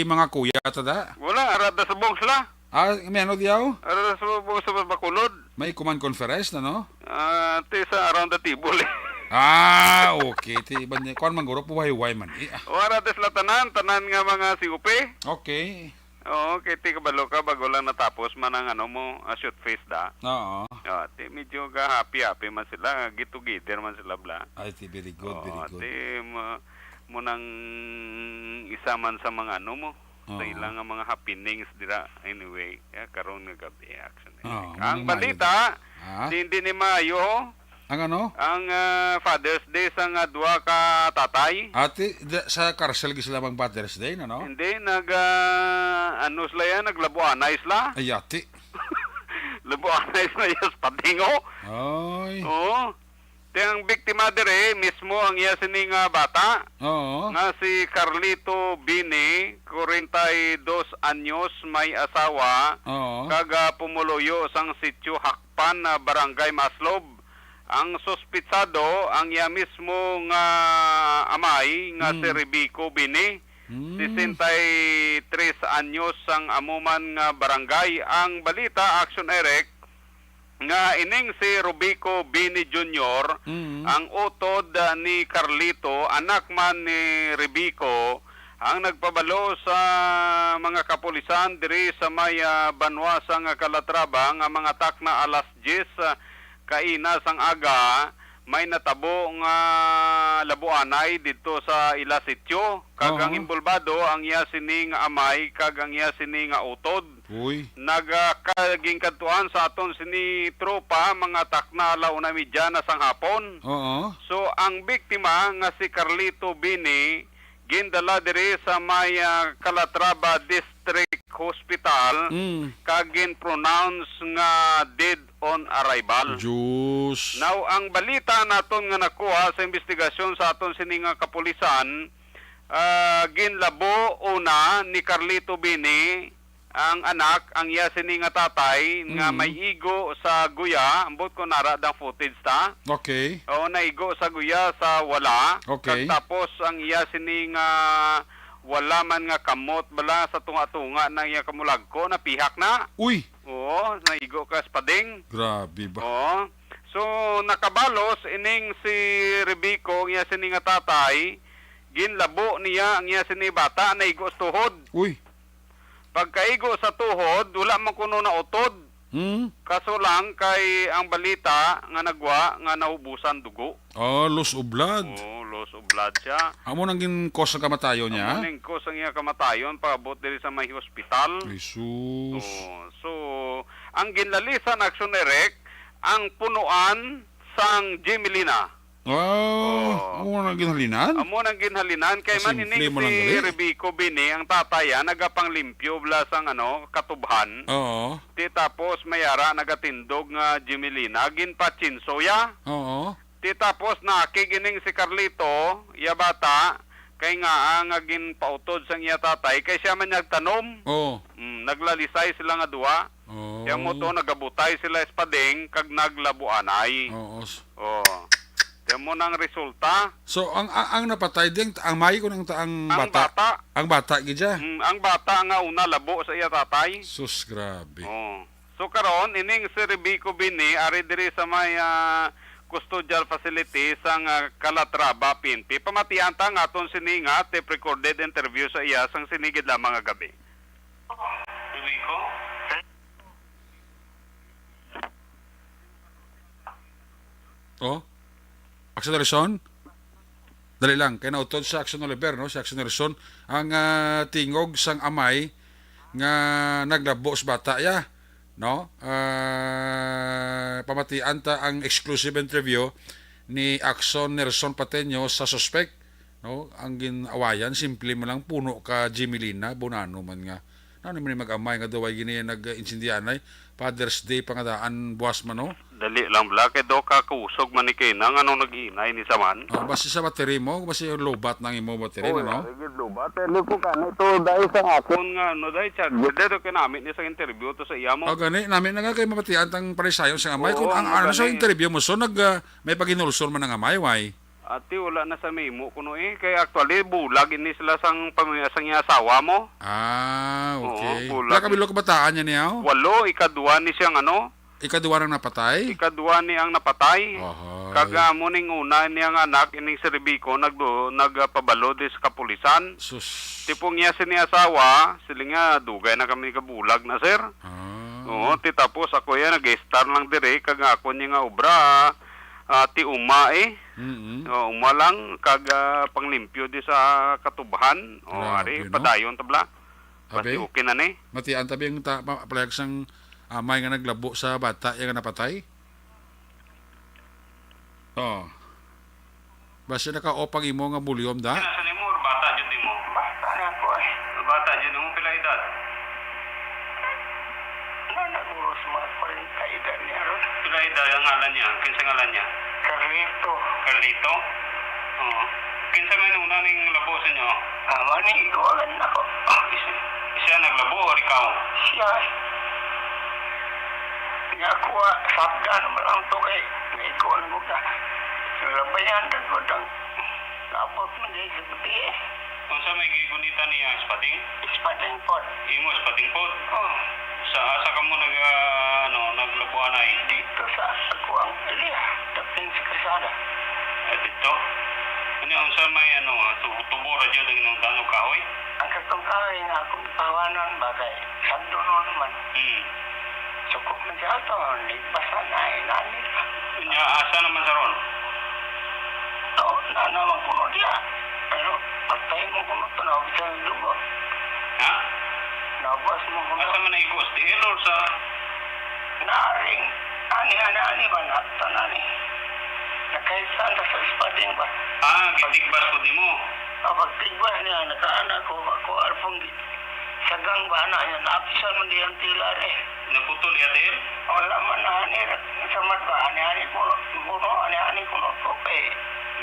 mga kuya, ta da? Wala, ara da subong sila. Ah, may ano diyaw? Ara da subong sa Bacolod. May command conference na, no? Ah, ti sa around the table, eh. Ah, okay. Ti, iba niya. Kuwan man, guro, pawayway man, eh. Ah. O, ara da sila tanan, tanan nga mga C O P. Okay. Oo, kay ti kabalo ka, bago lang natapos man ang ano mo, ah, shoot fest da. Oo. Ah, ti medyo ga happy-happy man sila, get together man sila, bla. Ay, ti very good, Oo, very good. Ti mo, mo nang isa man sa mga ano mo, sa Oo. ilang nga mga happenings dira. Anyway, ya, karon nga gabi, action. Oo, Ang mao na balita, maayo. Ah? Hindi ni maayo, Ang ano? Ang, ah, Father's Day sang, ah, duha ka tatay. Ati, da-, sa karsel gi sila mag Father's Day, no, no? Hindi, nag, ah, ano sila yan? Naglabuanay sila. Ay, ati. Labuanay sila yan sa Patingo. Ay. Oo. Ti ang biktima dire, mismo ang iya sini nga bata, Oo. nga si Carlito Bini, forty-two anyos, may asawa, Oo. kag, ah, pumuluyo sang Sitio Hakpan, ah, Barangay Maslob. Ang suspitsado, ang iya mismo nga amay nga si Mm. Rebico Bini, Mm. sesenta y tres anyos, sang amo man nga barangay. Ang balita, Action Eric, nga ining si Rubico Bini Junior, Mm. ang utod, ah, ni Carlito, anak man ni Rebico, ang nagpabalo sa mga kapulisan diri sa may, ah, banwa sang Calatrava nga mga takna alas diyes, ah, kaina sang aga, may natabo nga labuanay didto sa ila sityo, kag ang Oo. inbolbado ang iya sini nga amay kag ang iya sini nga utod. Uy. Nagakagingkadtuan sa aton sini tropa, mga takna ala una medya na sang hapon. Oo. So, ang biktima nga si Carlito Bini, gindala diri sa may, ah, Calatrava District Hospital, Mm. kag gin-pronounce nga dead on arrival. Diyos. Now, ang balita naton nga nakuha sa investigasyon sa aton sini nga kapulisan, ah, ginlabo una ni Carlito Bini, ang anak, ang iya sini nga tatay, nga Mm. may igo sa guya, ambot ko nara dang footage ta. Okay. Oo, naigo sa guya sa wala. Okay. Kag tapos ang iya sini nga wala man nga kamot bala sa tunga-tunga na iya kamulagko, napihak na. Uy! Oo, naigo ka sa pading. Grabe ba? Oo. So, nakabalos ining si Rebico, ang iya sini nga tatay, ginlabo niya ang iya sini bata, naigo sa tuhod. Uy. Pagkaigo sa tuhod, wala man kuno nautod. Hmm? Kaso lang kay ang balita nga nagwa nga naubusan dugo. Oh, loss of blood. Oo, loss of blood siya. Amo nang gin-cause ang kamatayon niya? Amo nang cause ang iya kamatayon, paabot diri sa may hospital. Jesus. Oo. So, ang ginlalisan, Action Direct, ang punuan sang Gemelina. Ah, Oo. amo nang ginhalinan? Amo nang ginhalinan kay man Simple ining mo lang si gali. Rebico Bini, ang tatay, ah, nagapanglimpyo bala sang, ano, katubhan. Oo. Ti tapos may ara nagatindog nga Gemelina, ginpatsinso ya. Oo. Ti tapos naakig ining si Carlito, iya bata, kay ngaa nga ginpautod sang iya tatay, kay sia man nagtanom. Oo. Mm, naglalisay sila nga duha. Oo. Kaya mo to, nagabutay sila espading kag naglabuanay. Oo. Oh. Di mo nang resulta. So, ang, ang, ang napatay din, ang may ko nang ta-, ang Ang bata. bata. Ang bata, gid siya. Mm, ang bata nga una labo sa iya tatay. Sus, grabe. Oh. So, karon, ining si Rebico Bini, ari diri sa may, ah, custodial facility sang, ah, Calatrava P N P. Pamatian ta ang aton sini nga tape recorded interview sa iya sang sini gid lamang nga gabi. Rebico? Oh? Action Nelson? Dali lang, kay nautod sa Action Oliver, no? Si Action Nelson, ang, ah, tingog sang amay nga naglabo sa bata, ya, no? Ah, pamatian ta ang exclusive interview ni Action Nelson Pateño sa suspect, no? Ang gin-awayan, simple mo lang, puno ka Jimelina, Bonano man nga. Ano man ni mag-amay nga daw ay gini nag-insindihanay? Father's Day pa nga daan, buwas man, no? Dali lang, bla, kay daw kakusog man ni kay na, nga nung nag-iinay ni sa man. Ah, basi sa battery mo, basi lobat nang imo battery, Oh, no? Yari gid, lobat. Pero ko ka, ito, dahil sa akon nga, ano, dahil charger, dahil kinamit ni sa interview to sa iya mo. Ah, gani, nami na nga kay mapatian tang parisayon sa amay. Oo, Kung ang, ano, sa magani. Interview mo, so, nag, ah, may paginulsol man ang amay, why? Ati, wala na sa memo kuno eh. Kay actually, bulag ini sila sang pamilya sang iya asawa mo. Ah, Oo, okay. Bulag Pila ka ni bilo kabataan niya niya, oh? Walo, ikadua ni siyang ano? Ikadua nang napatay? Ikadua ni ang napatay. Ahay. Kag, ah, mo ning una niyang anak, ining si Rebico, nagdo-, nagpabalo di sa kapulisan. Sus. Tipong niya sini asawa, sila nga, dugay na kami kabulag na, sir. Ah. Oo, ti tapos ako yan, nag-star lang dire, kag ako niya nga obra, ah, ti uma eh. Mm-mm. O, uma lang, kag, ah, panglimpyo di sa katubhan. O, Grabe, ari, no? Padayon tabla. Basi Abi? Okay na ni. Matian tabi ang ta-, pa-, palayag sang amay nga naglabo sa bata, iya nga napatay? Oh. Basi naka-off ang imo nga volume, da? Kinsa nimo or bata jud nimo? Bata na ako, eh. Bata jud nimo, pila edad? Na, naguro sa mga kwarenta edad niya ron. Pila edad ang ngalan niya? Kinsa ngalan niya? Carlito. Carlito? Oo. Kinsa may nuna ning labo sa inyo? Ah, mani, ikaw lang ako. Ah, is-, siya naglabo or ikaw? Siya. Nga ako, ah, sabda naman ang to kay naigo na ko ka. Labayan ka ko dang labot man di sa gabi eh. Unsa may gigunitan niya? Espading? Espading pod. Imo, espading pod? Oh. Sa asa ka mo nag, ah, ano, naglabuanay? Dito sa ako ang area, dapin sa kalsada. Ah, dito? Ano, unsa may, ano, tu-, tubo ra dyan ang inang tanong kahoy? Ang katong kahoy nga akong tawanan ba kay sagdo no naman. Hmm. Suko man siya ato, lipas na na, inani. Unya, asa naman sa ron? Oo, na naman kuno diya. Pero patay mo kuno to, naubos ang dugo. Ha? Naubos mo kuno. Asa man naigo? Sa tiil or sa Naring, ani, ani, ani ba, natan, ani. Nakahisan ta sa espading ba? Ah, gitigbas po di mo? Ah, pagtigbas niya, nakaana ko, ako, arpong gi-, sagang ba, ana, yun, napisan man di ang tila, eh. Naputol iya tiil? Wala man, ani, sa mat ba, ani, ani, kuno, kuno, ani, ani, kuno, to, eh.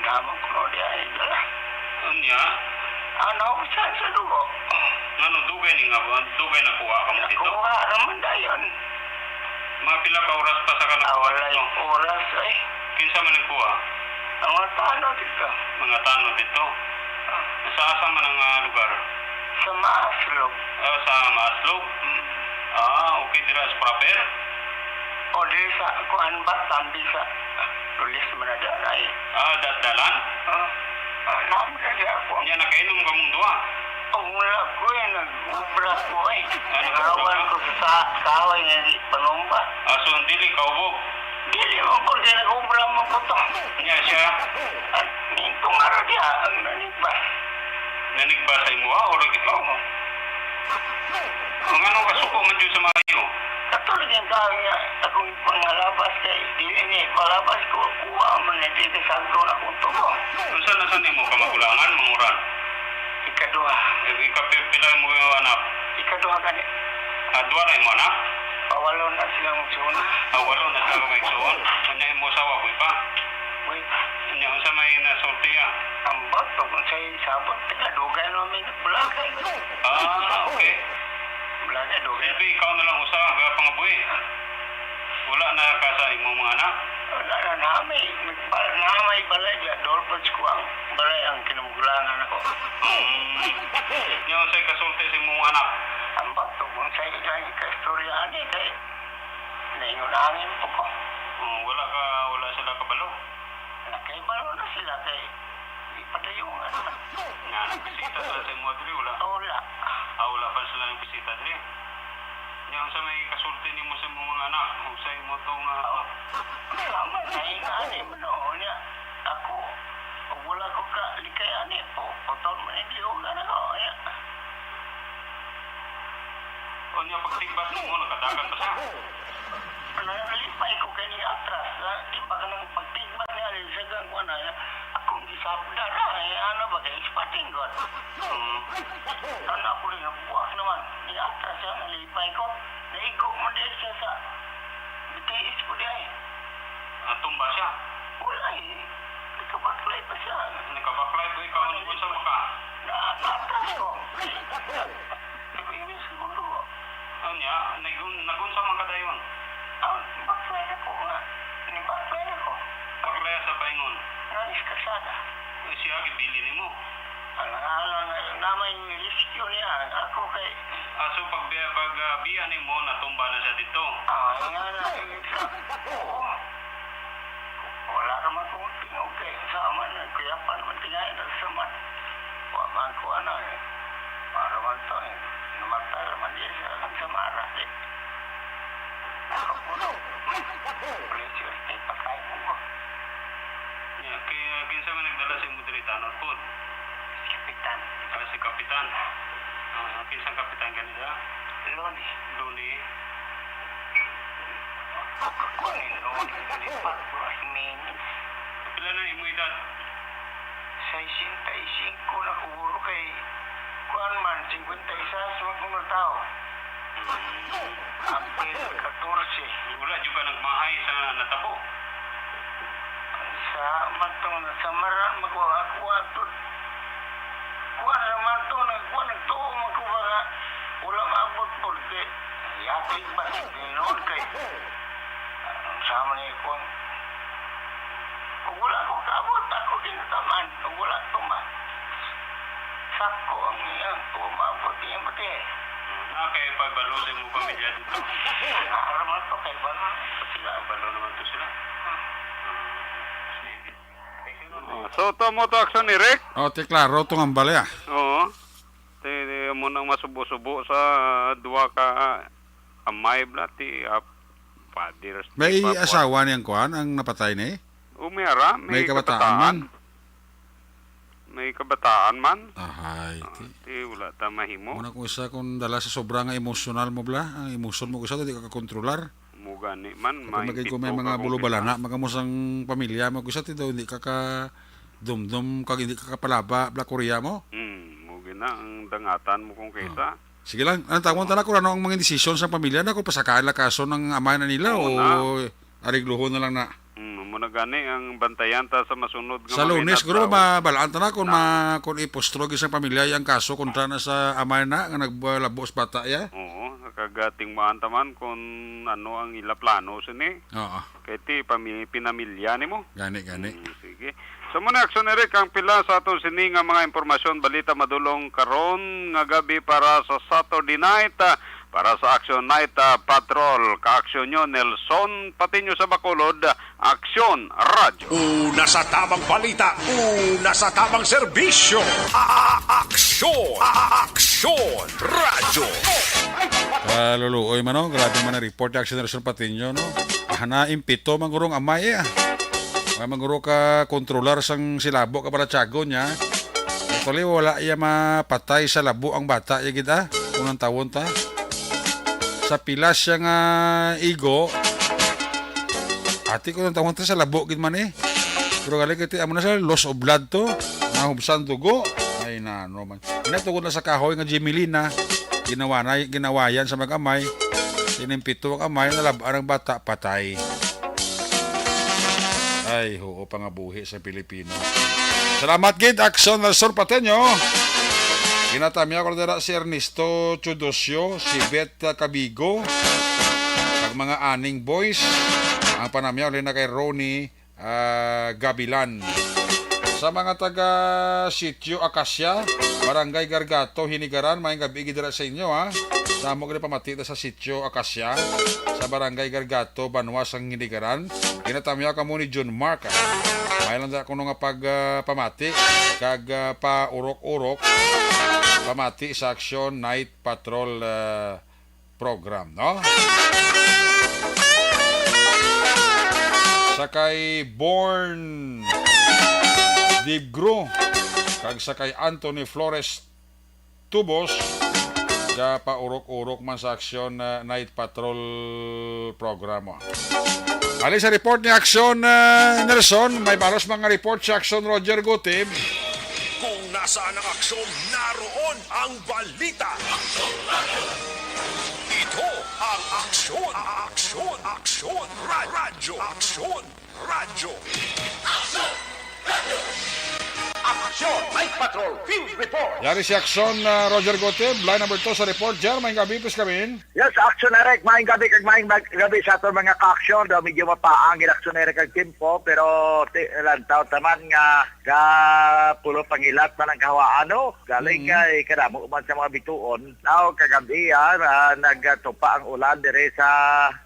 Gamang kuno di, ani, dala. Unya? Ano, sa, sa dugo. Ngano, dugay ni nga ba? Dugay nakuha ka mo dito? Nakuha, raman dayon. Mga pila ka oras pa sa ka Ah, nagkuha walay dito? Oras, eh. Kinsa man nagkuha? Ang mga tanod dito. Mga tanod dito? Ah. Sa asa man ang, ah, lugar? Sa Maaslog. Ah, sa Maaslog? Mm. Ah, okay, dira sa proper? O, diri sa, kuan ba, Tambi sa, Lulis man na daan ay. Ah, da-, dalan? Ah, ah, naam na di ako. Nya, nakainom ka mong duha? Oh, wala ko eh, nag-obra ko eh. Ah, nag-obra Nagawan ka? Ko sa kahoy nga di panumba. Ah, so, dili ka ubog? Dili mo, porque nag-obra mo ko to. Nya siya? At nito nga ra diha, ang nanigbas. Nanigbas sa imo, ah, o lagi? Oo. Ang ano, kasuko man dyan sa maayo? Kato lagi ang kahoy nga akong pangalabas kay dili ni palabas ko, kuha man na dito sa agro na kong tubo. Unsa na sa nimo, kamagulangan, manguran? Ikaduha. Eh, ikapi-, pila mo yung anak? Ikaduha gani. Ah, duha na yung anak? Pawalo na silang suna. Ah, walo na sila may igsuon. Ano yung mo asawa, buhi pa? Buhi pa. Ano, unsa may nasulti, ah? Ang bato, kung sa'yo sabot, pinadugay namin bulagay. Ah, okay. Bulagay, dugay. Silbi, ikaw na lang usa, ang pangabuhi. Wala na ka sa imong mga anak? Wala na, naa may, naa may balay diya, Dolphins ko ang balay ang kinabugulangan ako. Mm. Nya, unsay kasulti sa imong anak? Ang bato, kung sa ilang ikastorya, ani, kay naingon-angin po ko. Mm, wala ka, wala sila kabalo? Nakahibalo na sila kay di pa tayo nga naman. Nga, nagbisita sila sa imo diri, wala? Wala. Ah, wala pa sila nagbisita diri? Nya, unsa may kasulti nimo sa imong mga anak? Ug sa imo to nga, ah, tama na, ingani man, oh, nya. Ako, ug wala ko ka likay ani po, putol man ang liog, ano ko, nya. Unya, pagtigbas nimo, nakadagan pa siya? Nangalipay ko kay ni atras, ah, di ba ka nang pagtigbas ni Alisa kang kuwan, ah, akong gisabda ra, eh, ano ba, kay ispatinggot. Hmm. Ano ako rin, nabuwak naman. Ni atras siya, nalipay ko. Naigo mo din siya sa B T S ko di ay. Natumba siya? Wala eh. Nagkabaklay pa siya. Nagkabaklay ko, ikaw, ano, unsa pa ka? Na, naatras ko. Nag-iwis ko duha. Unya, nagun-, nagunsa man ka dayon? Ah, baklay ako nga. Nibaklay ako. Baklay sa paingon? Nga diskusada. Eh, siya, gibili nimo? Alang-alang, eh, namay ni rescue niya. Ako kay Ah, so pag, pag, ah, biya nimo, natumba na siya dito? Ah, nga na, eh, sa, oo. Wala naman kong tingog kay sa man, kuyapan man tingayan na sa man. Wa man ko ano eh. Para man to eh. Namatay naman din sa, sa mara eh. Nakapuno. Pressure, eh, patay mo ko. Nya, kay, ah, kinsa man nagdala sa imo diri, tanod pod? Kapitan. Ah, si Kapitan. Ah, kinsang kapitan gani da? Loni. Loni. Ako ni Loni, ni Pagbo Jimenez. Pila na imo edad? Sesenta y cinco na siguro kay kuan man, cincuenta y seis man ko na tao. Mm. April catorce. Wala jud ka nagmahay sa natabo? Sa matong sa maran, magwa-, ako ato. Kuan naman to, nagkuan, nagtuo man ko ba nga wala maabot po, kay yatid ba, ginoon kay, ah, sama ni kuan. Kung wala ko kaabot, ako ginataman. Kung wala ko ma-, sakto ang iyang, kung maabot niya mati. Hmm, ah, kay pagbalo sa imong pamilya dito. Araman to, kay balo. Sila, balo naman to sila. Hmm. Sige. Oh, so, to mo to aksyon, Eric? Oh, ti klaro to nga balay, ah. Oo. Ti, ti, mo nang masubo-subo sa duha ka, ah, amay bla, ti, ah, father, May ti, papa. Asawa niyang kuan, ang napatay ni? O, may ara, may May kabataan kabataan. man. May kabataan man. Ahay, Ah, ti. ti, wala ta mahimo. Muna kung isa kung dala sa sobra nga emosyonal mo, bla. Ang emosyon mo, isa to, di ka kakontrolar. Mo gani man, Kung may, kung may mga bulobalana, magamo sang pamilya mo, kisa ti daw, hindi ka ka dumdum, kag hindi ka kapalaba, Black Korea mo. Hmm, mo gina ang dangatan mo kung kaysa. Sige lang, ang tawon ta na kung ano ang mga desisyon sa pamilya na, kung pasakaan la kaso ng amay na nila Oo o na. arigluhon na lang na. Hmm, mo na gani ang bantayan ta sa masunod nga Sa mga Lunes, siguro, inadlaw. mabalaan ta na kung Na. ma-, kung ipustrogi sa pamilya ang kaso kontra na sa amay na nga naglabo sa bata, ya. Oo, kagatingmaan ta man kung ano ang ila plano sini. Oo. Kay ti pami-, pinamilya nimo. Gani, gani. Hmm, sige. So, muna, Aksyon Eric, ang pila sa aton sini nga mga impormasyon, balita madulong karon nga gabi para sa Saturday night, ah, para sa Action Night, ah, Patrol. Kaaksyon nyo, Nelson Patiño sa Bacolod, Aksyon Radyo. Una sa tamang balita, una sa tamang serbisyo. A-, a-, aksyon, a-, a-, aksyon radyo. Kaluluoy man, no? Grabe man ang report ni Aksyon Nelson Patiño, no? Ah, na impito man guro ang amay, eh, ah. Wa man guro ka kontrolar sang silabo ka balatyagon niya. Actually, wala iya mapatay sa labo ang bata, iya gid, ah. Kung ang tawon ta. Sa pila siya nga igo, ati ko ang tawon ta sa labo gid man, eh. Pero gali kay ti, amo na sa loss of blood to. Nahubsan dugo. Ay, na, ano man. Ina, tungod na sa kahoy nga Jimelina, ginawa na, ginawayan sa mag-amay. Inimpito ang amay, nalab-an ang bata, patay. Ay, huo, pangabuhi sa Pilipino. Salamat gid, Aksyon Nelson Pateño. Ginatamya ko dira si Ernesto Teodosio, si Beth Cabigo, ang mga Aning Boys, Ang panamyaw, halin na kay Ronnie, ah, Gabilan. Sa mga taga Sitio Acacia, Barangay Gargato, Hinigaran, maayong gabi gid dira sa inyo, ha. Sa amo gid pamati ta sa Sitio Acacia, sa Barangay Gargato, Banwa sang Hinigaran. Ginatamyaw kamo ni Jun Mark, ha. May lang da kuno nga pag, ah, pamati, kag, ah, paurok-urok, pamati sa Action Night Patrol, ah, program, no? Sa kay Born Dibgro, kag sa kay Anthony Flores Tubos, gapaurok-urok man sa Action, uh, Night Patrol program. Ali sa report ni Action, uh, Nelson, may balos mga report sa Action Roger Gutib. Kung nasaan ang aksyon, naroon ang balita. Ito ang Aksyon, Aksyon, Aksyon, Ra-, Radyo, Aksyon, Radyo. Aksyon, Night Patrol, Field Report. Yari si Aksyon, ah, Roger Gutib, line number two sa report. Jer, maayong gabi, please come in. Yes, Aksyon Eric, maayong gabi kag maayong mag-, gabi sa aton mga ka-aksyon. Daw medyo mapaang gid Aksyon Eric ang tempo, pero ti-, lantaw taman nga gapulo pangilat man ang kahawaan, no? Galing Mm. kay kadamo man sa mga bituon. Now, kagabi, ah, ah, nagtupa ang ulan diri sa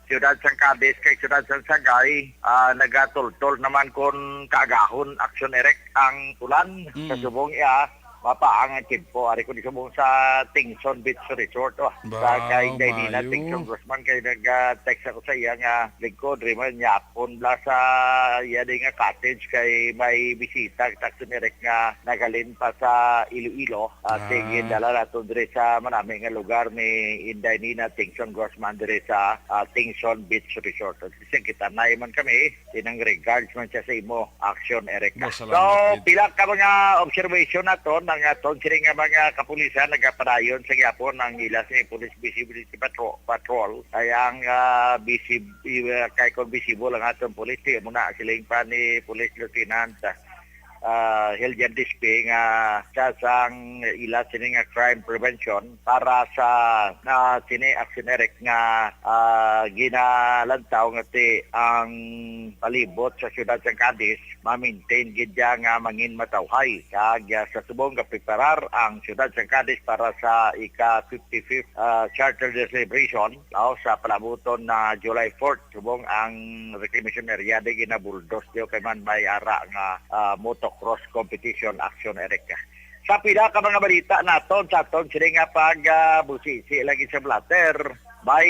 siyudad sang Cadiz kag siyudad sang Sagay. Ah, nagatultol naman kon kaagahon, Aksyon Eric, ang ulan. Mm. Sa subong iya, mapaang ang tempo. Ari ko di subong sa Tingson Beach Resort, oh. Ba, sa kay Dainina maayo. Tingson Guzman, kay nag-text ako sa iya nga lingkod, rin man, yapon bla sa iya di nga cottage kay may bisita, Aksyon Eric, nga nagalin pa sa Iloilo. Ah, Ah. sige, dala nato diri sa manami nga lugar ni Inday Nina Tingson Guzman diri sa, ah, Tingson Beach Resort. At least kita na man kami, sinang regards man siya sa imo, Action Eric. Ba, salamat, So, Ed. pila ka mga observation naton, ang aton sini nga mga kapulisan nagapadayon sa gyapon ang ila sa Police Visibility Patro-, Patrol. Ay ang, ah, bisi-, i-, kay kung visible ang aton police, di mo na siling pa ni Police Lieutenant, ah, ah, Hiljan Dispe nga siya sang ila sini nga crime prevention para sa, ah, sini Action Eric nga, ah, ginalantaw nga ti ang palibot sa siyudad sang Cadiz ma-maintain gid siya nga mangin matawhay. Kag, ah, sa subong gapreparar ang siyudad sang Cadiz para sa ika fifty-fifth, ah, Charter Day celebration, no, sa palabuton na July fourth. Subong ang reclamation area di ginabuldos diyo kay man may ara nga, ah, motocross competition, Action Eric. Sa pila ka mga balita naton sa aton sini nga pag, ah, busisi lagi sa blatter, may,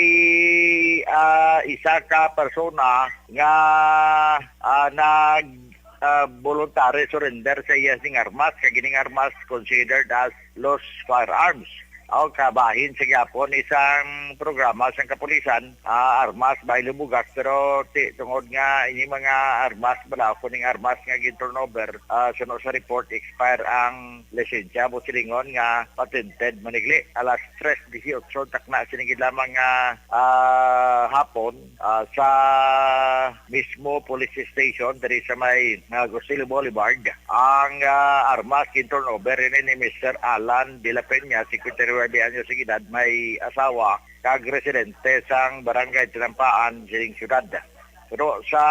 ah, isa ka persona nga, ah, nag, ah, voluntary surrender sa iya sing armas, kag ining armas considered as lost firearms. O kabahin sa gyapon isang programa sang kapulisan, ah, armas, bahin, bugas, pero ti-, tungod nga ini mga armas, bala, kuning armas nga gin-turnover, ah, suno sa report, expire ang lisensya, mo silingon nga patented manigli. Alas tres dieciocho, takna sini gid lamang nga, ah, hapon, ah, sa mismo police station diri sa may, ah, Gusilo Boulevard. Ang, ah, armas gin-turnover ini ni Mister Alan de la Peña, singkwenta y nuebe anyos ang edad, may asawa, kag residente sang Barangay Tinampaan sining siyudad. Pero sa,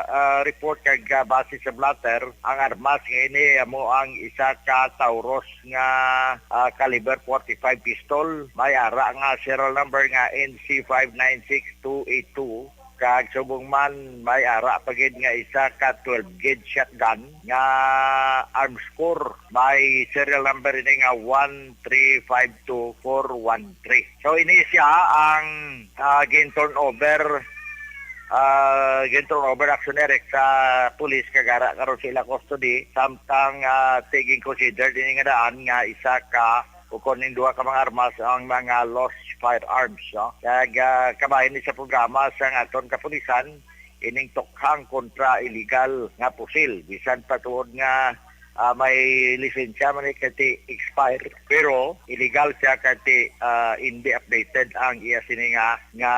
ah, report kag, ah, base sa blotter, ang armas nga ini amo ang isa ka Taurus nga, ah, caliber forty-five pistol, may ara nga serial number nga N C five nine six two eight two. Kag subong man, may ara pa gid nga isa ka twelve gauge shotgun nga arms core. May serial number ini nga one three five two four one three. So, ini siya ang, ah, gin-turn over, ah, gin-turn over, Action Eric, sa pulis kag ara karon sa ila custody. Samtang, ah, ti-, gin-consider ini nga daan nga isa ka o kon ning duha ka mga armas ang mga lost firearms, no? Kag, ah, kabahin ni sa programa sang aton kapulisan, ining tukhang kontra illegal nga pusil, bisan pa tuod nga, ah, may lisensya man ni kay ti expire, pero illegal siya kay ti, ah, hindi updated ang iya sini nga, nga,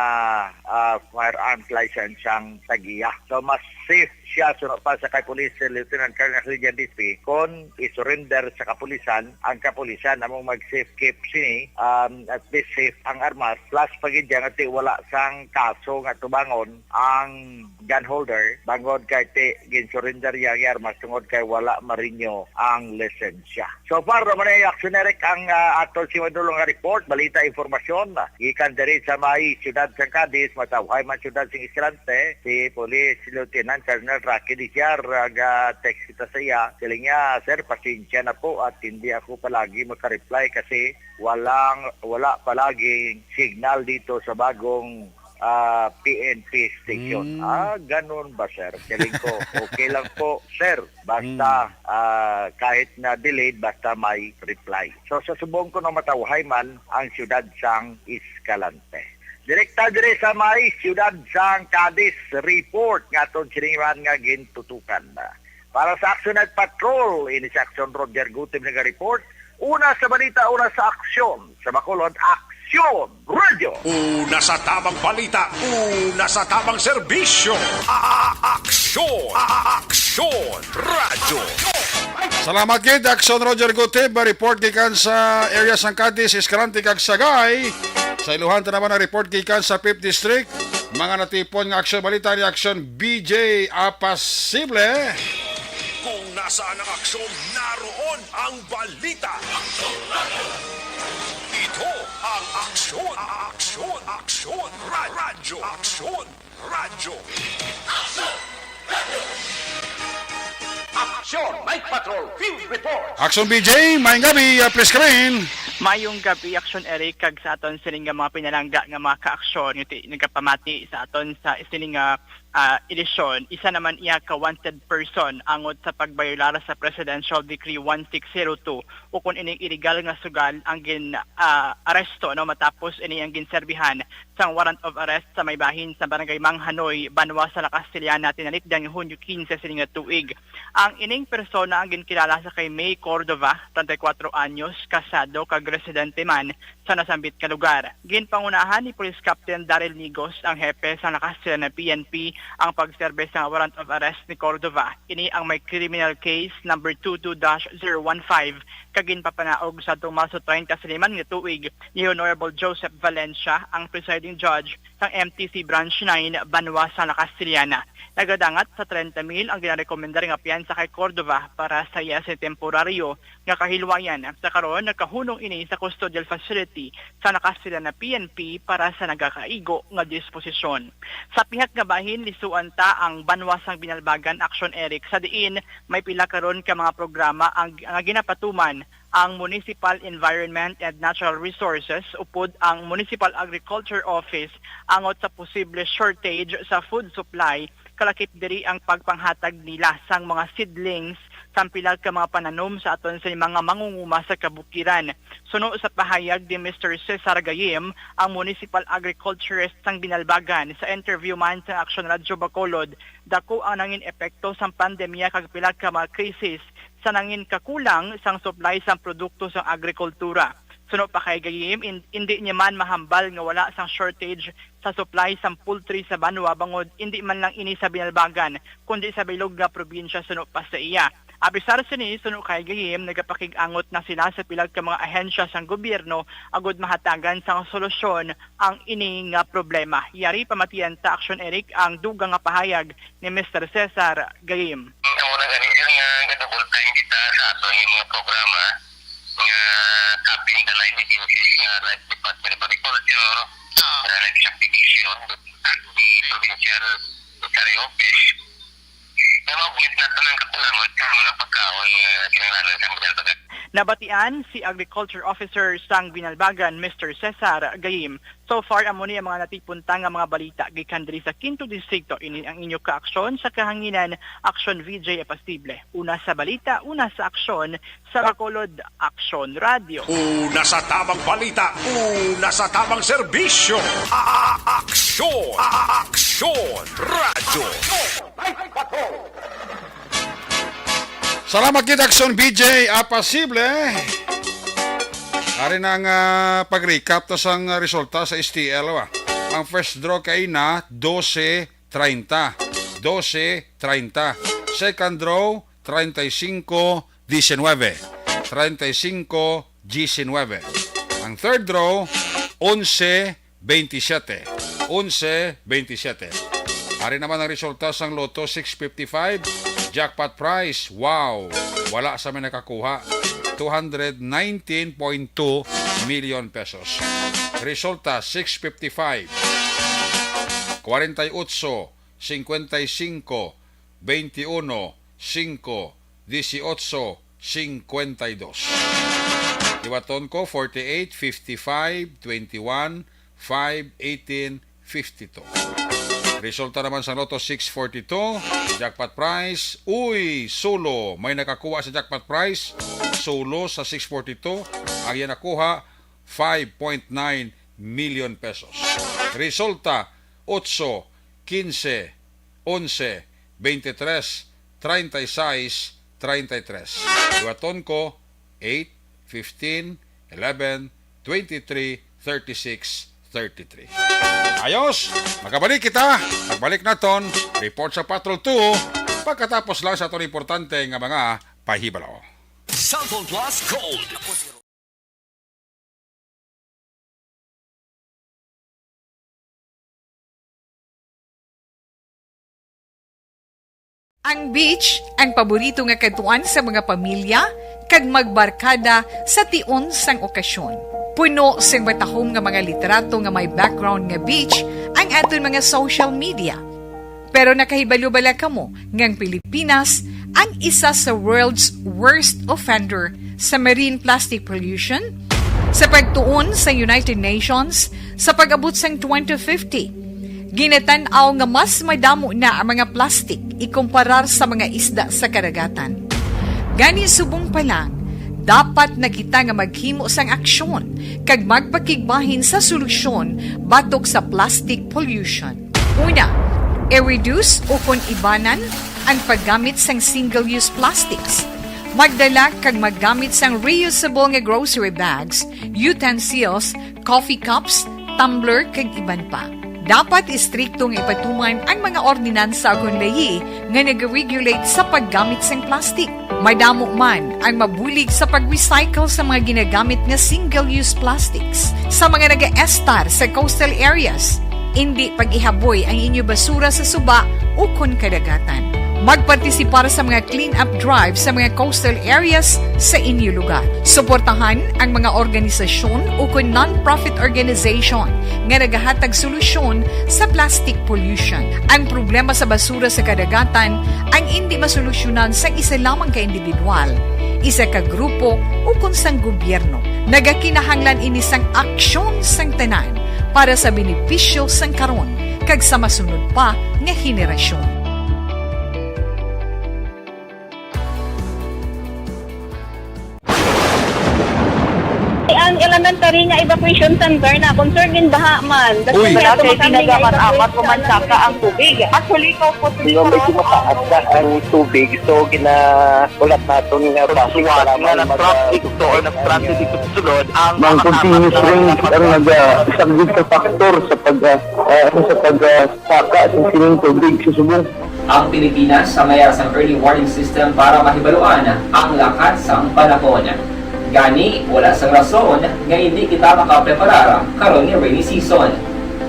ah, firearms license sang tag-iya. So, mas safe siya suno pa sa kay Police Lieutenant Colonel Hillian Dispe kon i-surrender sa kapulisan, ang kapulisan among mag-safe keep sini, um, at least safe ang armas. Plus pa gid nga ti wala sang kaso nga tubangon ang gun holder, bangod kay ti gin-surrender niya ang armas tungod kay wala ma-renew ang lisensya. So far, naman ay aksyon, Eric, ang, ah, aton si Manolo nga report, balita, impormasyon, ah, gikan diri sa may siyudad sang Cadiz, matawhay man siyudad sing Escalante, si Police Lieutenant Colonel Rocky Diciar, ah, ga-text kita sa iya. Siling niya, "Sir, pasensya na po at hindi ako palagi makareply kasi walang, wala palaging signal dito sa bagong, ah, P N P station." Mm. "Ah, ganun ba, sir?" Siling ko, "Okay lang po, sir. Basta, Mm. ah, kahit na delayed, basta may reply." So, sa subong ko na matawhay man ang siyudad sang Escalante. Direkta diri sa may siyudad sang Cadiz, report nga aton sining man nga gintutukan. Para sa Aksyon Night Patrol, ini si Aksyon Roger Gutib nag-report. Una sa balita, una sa aksyon. Sa Bacolod, Aksyon Radio. Una sa tamang balita, una sa tamang serbisyo. A-, a-, aksyon, a-, a-, aksyon, radyo. Salamat gid, Aksyon Roger Gutib. Report gikan sa area sang Cadiz, Escalante, kag Sagay. Sa iluhan ta naman ang report gikan sa Fifth District. Mga natipon nga aksyon, balita ni Aksyon B J Apasible. Kung nasaan ang aksyon, naroon ang balita. Ito ang aksyon, aksyon, aksyon, ra-, radyo, aksyon, radyo. Aksyon Night Patrol Field Report. Aksyon B J, maayong gabi, uh, please come in. Maayong gabi, Aksyon Eric, kag sa aton sining nga mga pinalangga nga mga kaaksyon nga ti-, nagapamati sa aton sa sining nga, ah, eleksyon. Isa naman iya ka wanted person angot sa pagbayolar sa Presidential Decree one six zero two, ukon ining illegal nga sugal ang gin, ah, aresto, no, matapos ini ang ginserbihan sang warrant of arrest sa may bahin sa Barangay Manghanoy, banwa sa La Castellana, tinalikdan nga Hunyo quince sini nga tuig. Ang ining persona ang ginkilala sa kay May Cordova, treinta y cuatro anyos, kasado kag residente man sa nasambit nga lugar. Ginpangunahan ni Police Captain Daryl Nigos, ang hepe sa La Castellana P N P, ang pagserbe sa warrant of arrest ni Cordova. Ini ang may criminal case number two two dash zero one five kag ginpapanaog sa Marso treinta sini man nga tuig ni Honorable Joseph Valencia, ang presiding judge sang M T C Branch nine, banwa sa La Castellana. Nagadangat sa treinta mil ang ginarekomendar nga piyansa kay Cordova para sa iya sa temporaryo nga kahilwayan. Sa karon, nakahunong ini sa custodial facility sa La Castellana P N P para sa nagakaigo nga disposisyon. Sa pihak nga bahin, lisuan ta ang banwa sang Binalbagan, Aksyon Eric, sa diin may pila karon ka mga programa ang, nga ginapatuman ang Municipal Environment and Natural Resources, upod ang Municipal Agriculture Office, angot sa posible shortage sa food supply, kalakip diri ang pagpanghatag nila sang mga seedlings sang pila ka mga pananom sa aton sa mga mangunguma sa kabukiran. Suno sa pahayag ni Mister Cesar Gayim, ang municipal agriculturist sang Binalbagan, sa interview man sa Aksyon Radyo Bacolod, dako ang nangin epekto sang pandemya kag pila ka mga krisis sa nangin kakulang sang supply sang produkto sang agrikultura. Suno pa kay Gayim, in-, indi niya man mahambal nga wala sang shortage sa supply sang poultry sa banwa, bangod indi man lang ini sa Binalbagan, kundi sa bilog nga probinsya suno pa sa iya. Apisar sini, suno kay Gayim, nagapakig-angot na sila sa pila ka mga ahensya sang gobyerno agud mahatagan sang solusyon ang ini nga problema. Yari pamatian ta, Aksyon Eric, ang dugang nga pahayag ni Mister Cesar Gayim. Amo na gani, sir, nga ga-double time kita sa aton nga mga programa nga capping the line agencies nga like Department of Agriculture, ah, nga nag-subdivision, the provincial fishery office. Nga maugit naton ang kakulangan sa mga pagkaon nga kinahanglan sa mga dagat. Nabatian si Agriculture Officer sang Binalbagan, Mister Cesar Gayim. So far, amo ni ang mga natipon ta nga mga balita gikan diri sa Quinto Distrito. Ini ang inyo kaaksyon sa kahanginan, Aksyon V J Apasible. Una sa balita, una sa aksyon, sa Bacolod, Aksyon Radio. Una sa tamang balita, una sa tamang serbisyo. A-, a-, aksyon, a-, a-, aksyon, radyo. Salamat gid, Aksyon V J Apasible. Ari na ang, ah, pag-recap ta sang resulta sa S T L, ah. Ang first draw kay na dose treinta. doce treinta. Second draw, treinta y cinco diecinueve. Treinta y cinco diecinueve. Ang third draw, once veintisiete. Once veintisiete. Ari naman ang resulta sang Lotto six fifty-five. Jackpot prize, wow! Wala sa may nakakuha. Two hundred nineteen point two million pesos. Resulta, six fifty-five, forty-eight, cincuenta y cinco, veintiuno, cinco, dieciocho, cincuenta y dos. Liwaton ko, forty-eight, fifty-five, twenty-one, five, eighteen, fifty-two. Resulta naman sa Lotto six forty-two, jackpot prize, uy, solo, may nakakuha sa jackpot prize, solo sa six forty-two, ang iya nakuha, five point nine million pesos. Resulta, otso, kinse, onse, beintitres, treinta y seis, treinta y tres. Liwaton ko, eight, fifteen, eleven, twenty-three, thirty-six, thirty-three. Ayos, magabalik kita. Pagbalik naton, report sa Patrol two, pagkatapos lang sa aton importante nga mga pahibalo. Cellphone Plus Gold. Ang beach, ang paborito nga kadtuan sa mga pamilya kag magbarkada sa tion sang okasyon. Puno sing matahom nga mga litrato nga may background nga beach ang aton mga social media. Pero nakahibalo bala kamo nga ang Pilipinas ang isa sa world's worst offender sa marine plastic pollution? Sa pagtuon sa United Nations, sa pag-abot sang twenty fifty, ginatan-aw nga mas madamo na ang mga plastik ikumparar sa mga isda sa kadagatan. Gani, subong pa lang, dapat na kita nga maghimo sang aksyon kag magpakigbahin sa solusyon batok sa plastic pollution. Una, i-reduce ukon ibanan ang paggamit sang single-use plastics. Magdala kag maggamit sang reusable nga grocery bags, utensils, coffee cups, tumbler, kag iban pa. Dapat istrikto nga ipatuman ang mga ordinansa ukon layi nga nag-regulate sa paggamit sang plastic. Madamo man ang mabulig sa pag-recycle sa mga ginagamit nga single-use plastics. Sa mga nagaestar sa coastal areas, indi pag-ihaboy ang inyo basura sa suba ukon kadagatan. Magpartisipar sa mga clean-up drive sa mga coastal areas sa inyo lugar. Suportahan ang mga organisasyon ukon non-profit organization nga nagahatag solusyon sa plastic pollution. Ang problema sa basura sa kadagatan ang indi masolusyonan sang isa lamang ka individual, isa ka grupo, ukon sang gobyerno. Nagakinahanglan ini sang aksyon sang tanan para sa benepisyo sang karon kag sa masunod pa nga henerasyon. Ang elementary nga evacuation center na concerned in baha man. That's Uy. why Wala ato kay makami nga ginagamat-amat evacuation ko man saka ang tubig. Actually, ikaw po, Di ba, medyo mataas na ang tubig. So, ginahulat naton nga So, base suwat para nga may nag-traffic mag- to or nag-transit dito sa sulod, ang Mang mga continuous kasama rain ang naga-, isang risk factor sa pag, ah, ah, ano, sa pag, ah, saka sa sining tubig sa subong. Ang Pilipinas sa mayar sang early warning system para mahibaluan ang lakat sang panahon. Gani, wala sang rason nga indi kita makapreparar karon nga rainy season.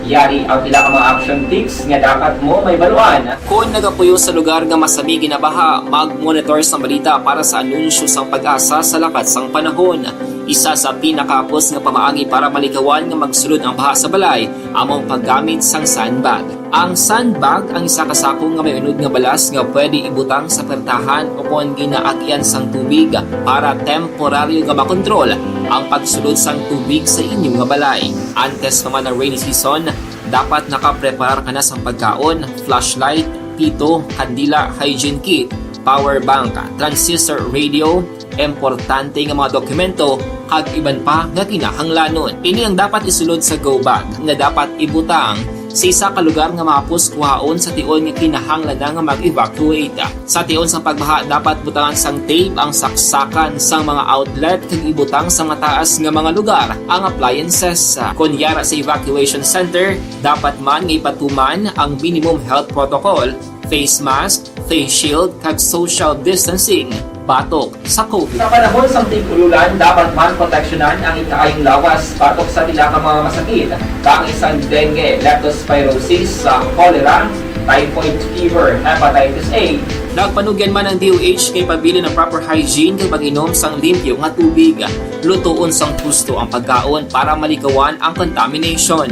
Yari ang pila ka mga action tips nga dapat mo mahibaluan. Kon nagapuyo sa lugar nga masami ginabaha, mag-monitor sang balita para sa anunsyo sang PAGASA sa lakat sang panahon. Isa sa pinakahapos nga pamaagi para malikawan nga magsulod ang baha sa balay amo ang paggamit sang sandbag. Ang sandbag ang isa ka sako nga may unod nga balas nga pwede ibutang sa pertahan o kon ginaagian sang tubig para temporaryo nga makontrol ang pagsulod sang tubig sa inyo nga balay. Antes pa man ang rainy season, dapat nakapreparar ka na sang pagkaon, flashlight, pito, kandila, hygiene kit, power bank, transistor radio, importante nga mga dokumento, kag iban pa nga kinahanglanon. Ini ang dapat isulod sa go bag nga dapat ibutang sa isa ka lugar nga mahapos kuhaon sa tion nga kinahanglan na nga mag-evacuate. Sa tion sang pagbaha, dapat butangan sang tape ang saksakan sang mga outlet kag ibutang sa mataas nga mga lugar ang appliances. Kon yara sa evacuation center, dapat man nga ipatuman ang minimum health protocol face mask, face shield, kag social distancing batok sa COVID. Sa panahon sang tig-ululan, dapat man proteksyonan ang ikaayong lawas batok sa pila ka mga masakit, kaangay sang dengue, leptospirosis, sa cholera, typhoid fever, hepatitis A. Nagpanugyan man ang D O H nga ipabilin ang proper hygiene kag pag-inom sang limpyo nga tubig. Lutoon sang husto ang pagkaon para malikawan ang contamination.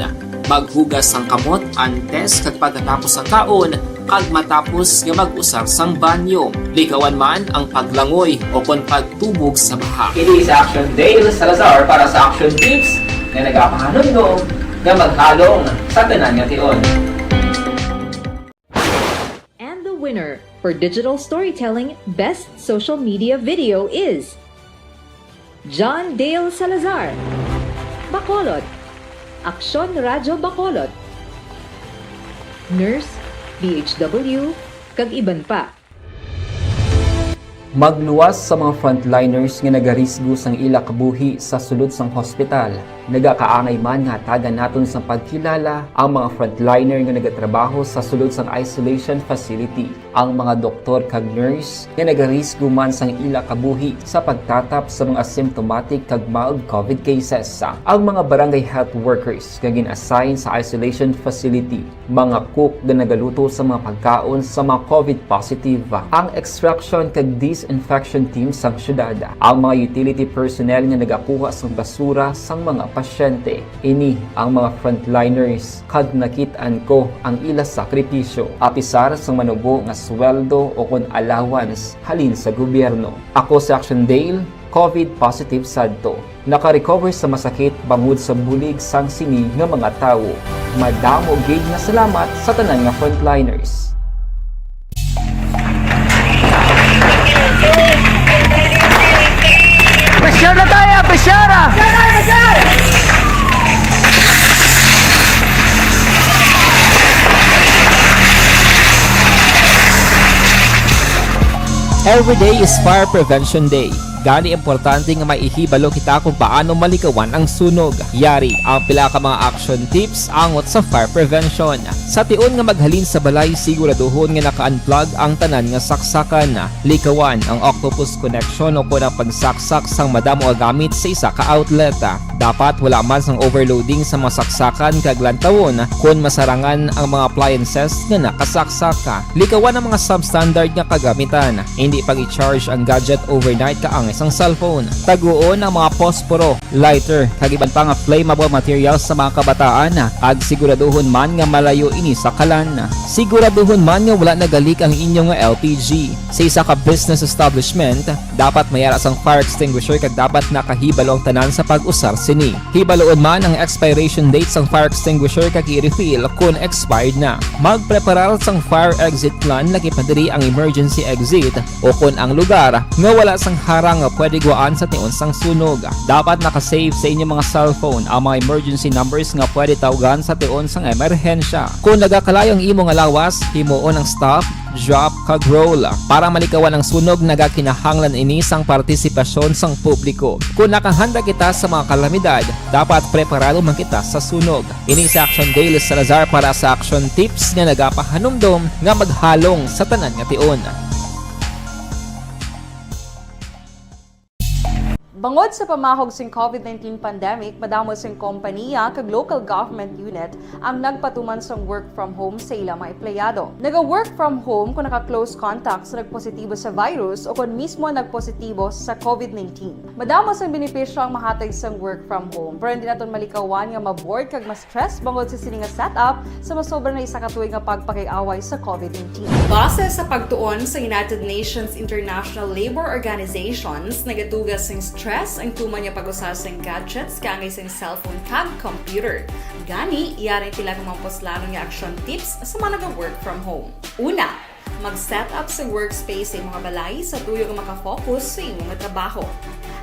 Maghugas sang kamot antes kag pagkatapos sang kaon, kag matapos nga mag-usar sang banyo. Likawan man ang paglangoy o kon pagtubog sa baha. Kini si Action Dale Salazar para sa Action Tips nga nagapahanumdom nga maghalong sa tanan nga tion. And the winner for digital storytelling best social media video is John Dale Salazar, Bacolod, Aksyon Radyo Bacolod, Nurse, B H W, kag iban pa. Magluwas sa mga frontliners nga nagarisgo sang ila kabuhi sa sulod sang hospital. Nagakaangay man nga hatagan naton sang pagkilala ang mga frontliner nga nagatrabaho sa sulod sang isolation facility, ang mga doktor kag nurse nga nagarisgo man sang ila kabuhi sa pagtatap sa mga asymptomatic kag mild COVID cases, ang mga barangay health workers nga gin-assign sa isolation facility, mga cook nga nagaluto sa mga pagkaon sa mga COVID positive, ang extraction kag disinfection team sang syudad, ang mga utility personnel nga nagakuha sang basura sang mga pasyente. Ini ang mga frontliners, kag nakit-an ko ang ila sakripisyo, apisar sang manubo nga sweldo o kon allowance halin sa gobyerno. Ako si Action Dale, COVID positive sadto. Naka-recover sa masakit bangod sa bulig sang sini nga mga tawo. Madamo gid nga salamat sa tanan nga frontliners. Pressure na tayo! Pressure! Every day is Fire Prevention Day. Gani, importante nga may ihibalo kita kung paano malikawan ang sunog. Yari ang pila ka mga action tips angot sa fire prevention. Sa tion nga maghalin sa balay, siguraduhon nga naka-unplug ang tanan nga saksakan. Likawan ang octopus connection o kon ang pagsaksak sang madamo nga gamit sa isa ka outlet. Dapat wala man sang overloading sa mga saksakan kag lantawon kon masarangan ang mga appliances nga nakasaksak. Likawan ang mga substandard nga kagamitan. Indi pag-i-charge ang gadget overnight kaangay sang cellphone. Taguon ang mga posporo, lighter, kag iban pa nga flammable materials sa mga kabataan, kag siguraduhon man nga malayo ini sa kalan. Siguraduhon man nga wala nagalik ang inyo nga L P G. Sa isa ka business establishment, dapat may ara sang fire extinguisher kag dapat nakahibalo ang tanan sa pag-usar sini. Hibaloon man ang expiration date sang fire extinguisher kag i-refill kon expired na. Magpreparar sang fire exit plan, lagi pa diri ang emergency exit o kon ang lugar nga wala sang harang nga pwede guwaan sa tion sang sunog. Dapat naka-save sa inyo mga cellphone ang mga emergency numbers nga pwede tawgan sa tion sang emerhensya. Kon nagakalayo ang imo nga lawas, himuon ang stop, drop, kag roll. Para malikawan ang sunog, nagakinahanglan ini sang partisipasyon sang publiko. Kon nakahanda kita sa mga kalamidad, dapat preparado man kita sa sunog. Ini si Action Dale Salazar para sa Action Tips nga nagapahanumdom nga maghalong sa tanan nga tion. Bangod sa pamahog sing COVID nineteen pandemic, madamo sing kompaniya kag local government unit ang nagpatuman sang work from home sa ila mga empleyado. Naga-work from home kon naka-close contact sa nagpositibo sa virus o kon mismo nagpositibo sa COVID nineteen. Madamo sang benepisyo ang mahatag sang work from home, pero hindi naton malikawan nga ma-bored kag ma-stress bangod sa sini nga setup sa masobra na isa ka tuig nga pagpakig-away sa COVID nineteen. Base sa pagtuon sa United Nations International Labour Organizations, nagatuga sing stress ang tuman nga pag-usa sing gadgets kaangay sing cellphone kag computer. Gani, yari pila ka mga puslanon nga action tips sa mga naga-work from home. Una, mag-set up sa workspace sa imo nga balay sa tuyo nga maka-focus sa imo nga trabaho.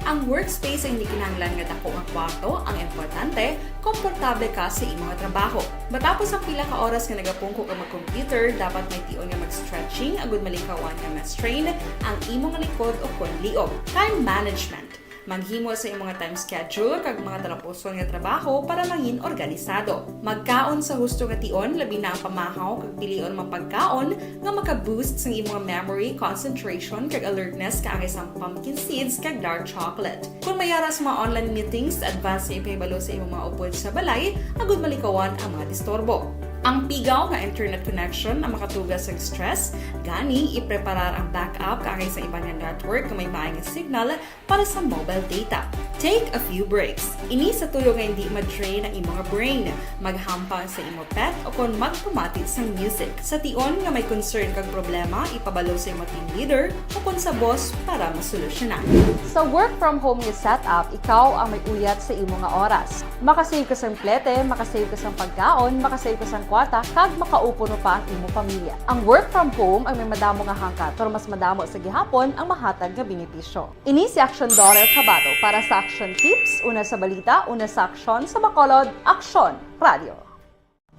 Ang workspace ay hindi kinahanglan nga dako nga kwarto, ang importante, komportable ka sa imo nga trabaho. Matapos ang pila ka oras nga nagapungko ka mag-computer, dapat may tion nga mag-stretching agud malikawan nga ma-strain ang imo nga likod o kon liog. Time management. Maghimo sa imo nga time schedule kag mga talapuson nga trabaho para mangin organisado. Magkaon sa husto nga tion, labi na ang pamahaw kag pilion mga pagkaon nga maka-boost sang imo nga memory, concentration, kag alertness kaangay sang pumpkin seeds kag dark chocolate. Kung may ara sa mga online meetings, advance nga ipahibalo sa imo mga upod sa balay agud malikawan ang mga disturbo. Ang pigaw nga internet connection ang makatugas sa stress, gani ipreparar ang backup kaangay sa iban nga network nga may maay nga signal para sa mobile data. Take a few breaks. Ini sa tuyo nga hindi ma-drain ang imo nga brain. Maghampang sa imo pet o kon magpamati sang music. Sa tion nga may concern kag problema, ipabalo sa imo team leader o kon sa boss para masolusyonan. Sa work from home nga setup, ikaw ang may uyat sa imo nga oras. Makasave ka sang plete, makasave ka sang pagkaon, makasave ka sang kwarta, kag makaupo no pa ang imo pamilya. Ang work from home ang may madamo nga hangkat, pero mas madamo sa gihapon ang mahatag nga benepisyo. Ini si Action Daughter Kabato para sa Action Tips, una sa balita, una sa aksyon, sa Bacolod, Aksyon Radio.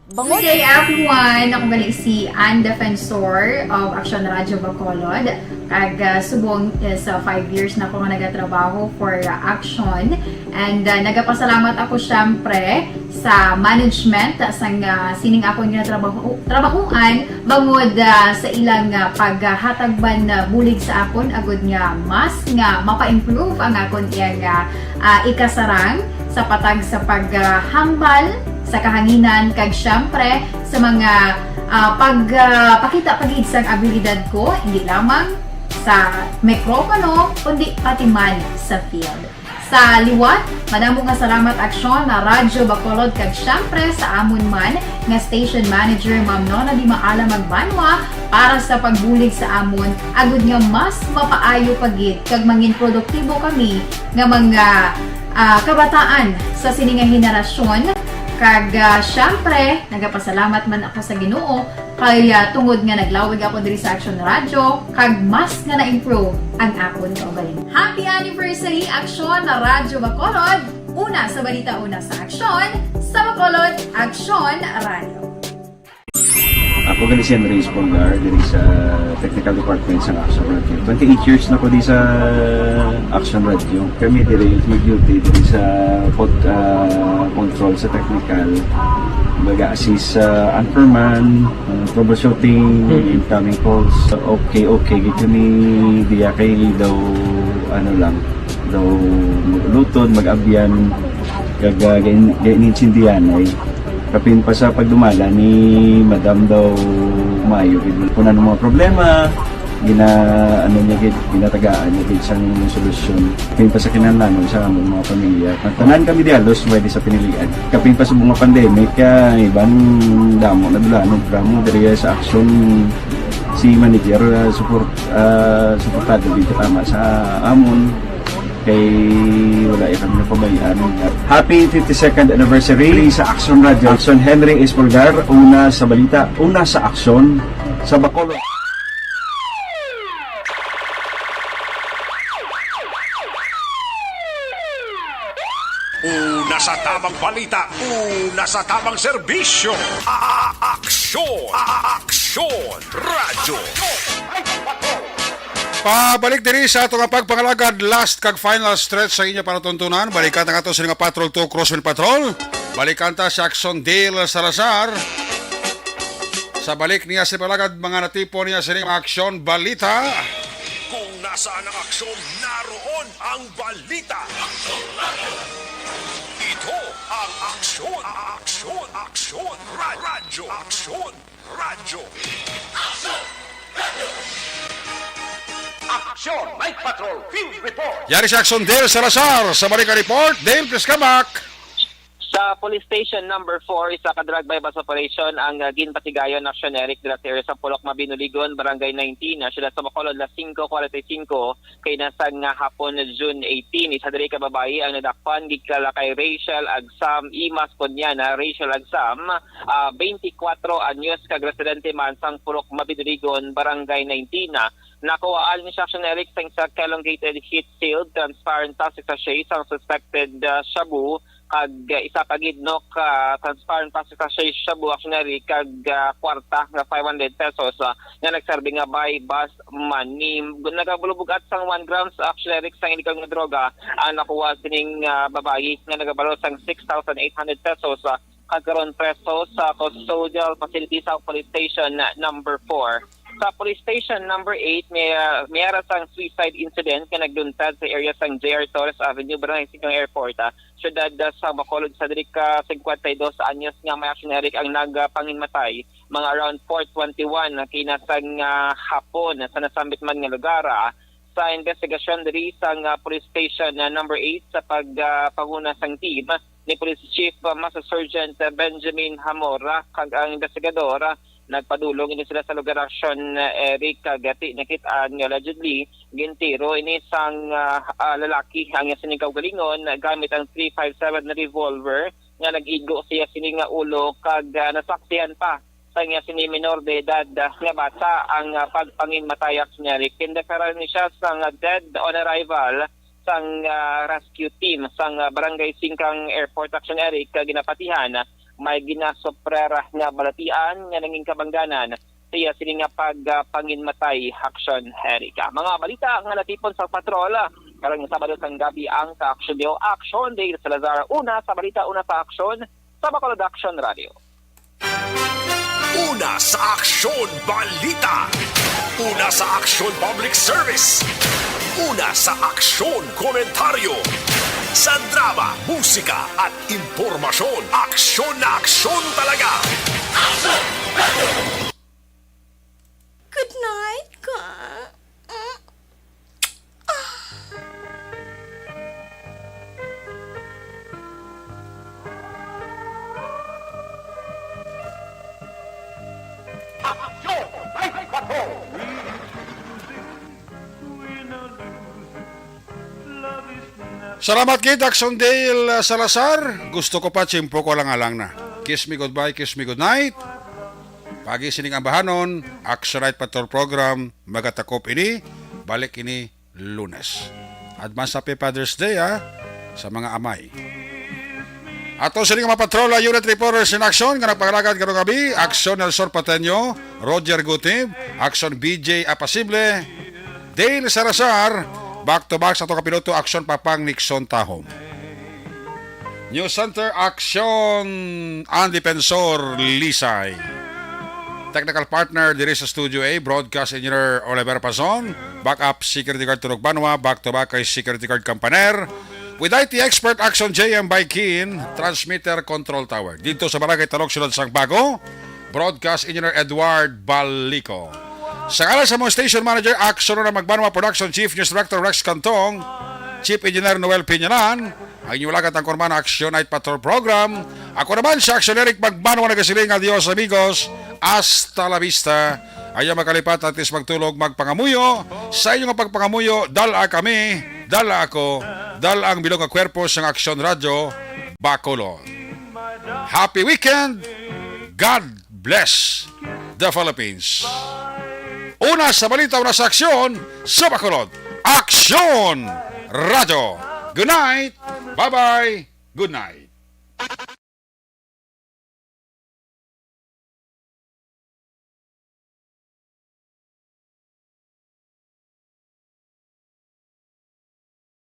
Bangod Good day, everyone! Ako gali si Ann Defensor of Action Radio Bacolod. Kag ah, subong is ah, five years na ako nga nagatrabaho for ah, Action. And ah, nagapasalamat ako syempre sa management sang ah, sining akon nga trabaho trabahuan bangod ah, sa ilang ah, paghatag man ah, bulig sa akon agud nga mas nga mapa-improve ang akon iya nga ah, ikasarang sa patag sa paghambal sa kahanginan kag syempre sa mga ah, pag ah, pakita pa gid sang abilidad ko, hindi lamang sa mikropono kundi pati man sa field. Sa liwat, madamo nga salamat Aksyon na Radyo Bacolod kag syempre sa amon man nga station manager Ma'am Nona Di Maala Magbanwa para sa pagbulig sa amon agud nga mas mapaayo pa gid kag mangin produktibo kami nga mga ah, kabataan sa sini nga henerasyon. Kag ah, syempre, nagapasalamat man ako sa Ginoo kay ah, tungod nga naglawig ako diri sa Action Radio, kag mas nga na-improve ang akon kaugalingon. Happy anniversary, Aksyon na Radyo Bacolod! Una sa balita, una sa aksyon, sa Bacolod, Aksyon Radio. Ako gali si Andres Polgar, diri sa Technical Department sa Action Radio. Twenty-eight years na ko di sa Action Radio. Kami diri mag-duty diri sa pod, ah, control sa technical. Mag-assist sa anchorman, ah, troubleshooting, incoming calls. Okay, okay, gid kami diya kay daw, ano lang, daw mag-ulutod, mag-abyan, kag ah, gain- gainintindihan ay kapin pa sa pagdumala ni Madam daw maayo gid. Kung ano mga problema, gina ano niya gid, ginatagaan niya gid sang solusyon. Kapin pa sa kinahanglanon sa among mga pamilya. Ang tanan kami di halos pwede sa pinilian. Kapin pa sa mga pandemic, kaya iban damo na dulanon, drama diri sa aksyon si manager, ah, support, ah, suportado gid tama sa amon. Kay wala ya kami napabayaan. Happy fifty-second anniversary sa Action Radio. Action Henry Espolgar, una sa balita, una sa aksyon, sa Bacolod. Una sa tamang balita, una sa tamang serbisyo. A- Aksyon, Aksyon Radio. Pabalik diri sa ato nga pagpangalagad, last kag final stretch sa inyo palatuntunan. Balikan ta nga to sa nga Patrol two, Crosswind Patrol. Balikan ta si Aksyon Dale Salazar. Sa balik niya sa palagad, mga natipon niya sa ining aksyon balita. Kung nasaan ang aksyon, naroon ang balita. Ito ang Aksyon, Aksyon, Aksyon, Ra- Radyo, Aksyon, Radyo. Aksyon, Night Patrol Field Report. Yari si Aksyon Dale Salazar sa Balikan Report. Dale, please come back. Sa Police Station Number four, isa ka drug buy-bust operation ang ah, ginpatigayon ni Aksyon Eric de la Teresa, Pulok Mabinuligon, Barangay nineteen, ah, siyudad sa Bacolod, alas singko kuwarenta y singko, kay nasag nga hapon, June eighteen. Isa diri ka babayi ang nadakpan, gikilala kay Rachel Agsam Imas Punyana. Rachel Agsam, ah, twenty-four anyos, kag residente man sang Pulok Mabidrigon, Barangay nineteen. Nakuhaan ni Section Eric sang isa ka elongated heat-sealed transparent plastic sachet sang suspected ah, shabu kag, ah, isa pa gid, no, ka transparent plastic sachet shabu, Action Eric, kag, ah, kwarta nga five hundred pesos, ah, nga nagserbi nga buy bust money. Nagabulubog-at sang one grams, Action Eric, sang illegal nga droga ang nakuha sining, ah, babayi nga nagabalo sang six thousand eight hundred pesos, ah, kag karon preso sa custodial facility sa Police Station, ah, number four. Sa Police Station number eight, may, ah, may ara sang suicide incident nga nagluntad sa area sang J R Torres Avenue, Barangay Singkang Airport, ah, siyudad, ah, sa Bacolod. Sa diri ka singkwenta y dos anyos nga may, Action Eric, ang nagpanginmatay mga around four twenty-one na kinasang, ah, hapon sa nasambit man nga lugar, ah. Sa investigasyon diri sang, ah, Police Station, ah, number eight sa pag, ah, panguna sang team ni Police Chief, ah, Master Sergeant, ah, Benjamin Hamora kag ang investigador, nagpadulong ini sila sa lugar aksyon, ah, Eric, kag ti nakit-an nga allegedly gintiro ini sang, ah, ah, lalaki ang iya sining kaugalingon gamit ang three five seven revolver nga nag-igo siya sini nga ulo, kag, ah, nasaksihan pa sa iya sini minor de edad, ah, nga bata ang, ah, pagpanginmatay, Action Eric. Gindeklara ni siya sang, ah, dead on arrival sang, ah, rescue team sang, ah, Barangay Singkang Airport, Action Eric, kag ginapatihan, ah, may ginasuprer nga balatian nga nangin kabangganan sa iya sini nga pag, ah, panginmatay, Action Eric. Ah, mga balita nga natipon sa patrol, ah, karong Sabado sang gabi ang kaaksyon niyo, Action Dale Salazar, una sa balita, una sa aksyon, sa Bacolod Action Radio. Una sa aksyon, balita. Una sa aksyon, public service. Una sa aksyon, komentaryo. Sa drama, musika, at impormasyon, aksyon na aksyon talaga. Good night, ka. Mm. Ah. Salamat gid, Action Dale Salazar. Gusto ko pa, tiyempo ko lang alang na. Kiss me goodbye, kiss me goodnight. Pagi sining ambahanon, Action Night Patrol Program, magatakop ini, balik ini Lunes. Advance Happy Father's Day, ha, sa mga amay. Ato sini nga mga patrola, unit reporters in action nga nagpangalagad karong gabi, Action Nelson Pateño, Roger Gutib, Action B J Apasible, Dale Salazar, back to back sa ato kapiloto, Action Papang Nixon Tahom. News Center, Action, ang Defensor Lisay. Technical partner diri sa Studio A, Broadcast Engineer Oliver Pazon, backup Security Guard Turog Banwa, back to back kay Security Guard Campaner. With I T expert, Action J M Baikin, transmitter control tower. Dito sa Barangay Talog, Siyudad sang Bago, Broadcast Engineer Edward Balico. Sa ngalan sa mga station manager, Action na Magbanwa Production Chief, News Director Rex Cantong, Chief Engineer Noel Piñanan, ang inyong lagat ang kurman Action Night Patrol Program. Ako naman si Action Eric Magbanwa nagasiling, adios amigos, hasta la vista. Ayaw makalipat, antes magtulog, magpangamuyo. Sa inyong pagpangamuyo, dala kami, dala ako, dala ang bilog nga kwerpo sang Action Radyo Bacolod. Happy weekend! God bless the Philippines. Una sa balita, una sa aksyon, sa Bacolod, Aksyon Radyo. Good night. Bye-bye. Good night.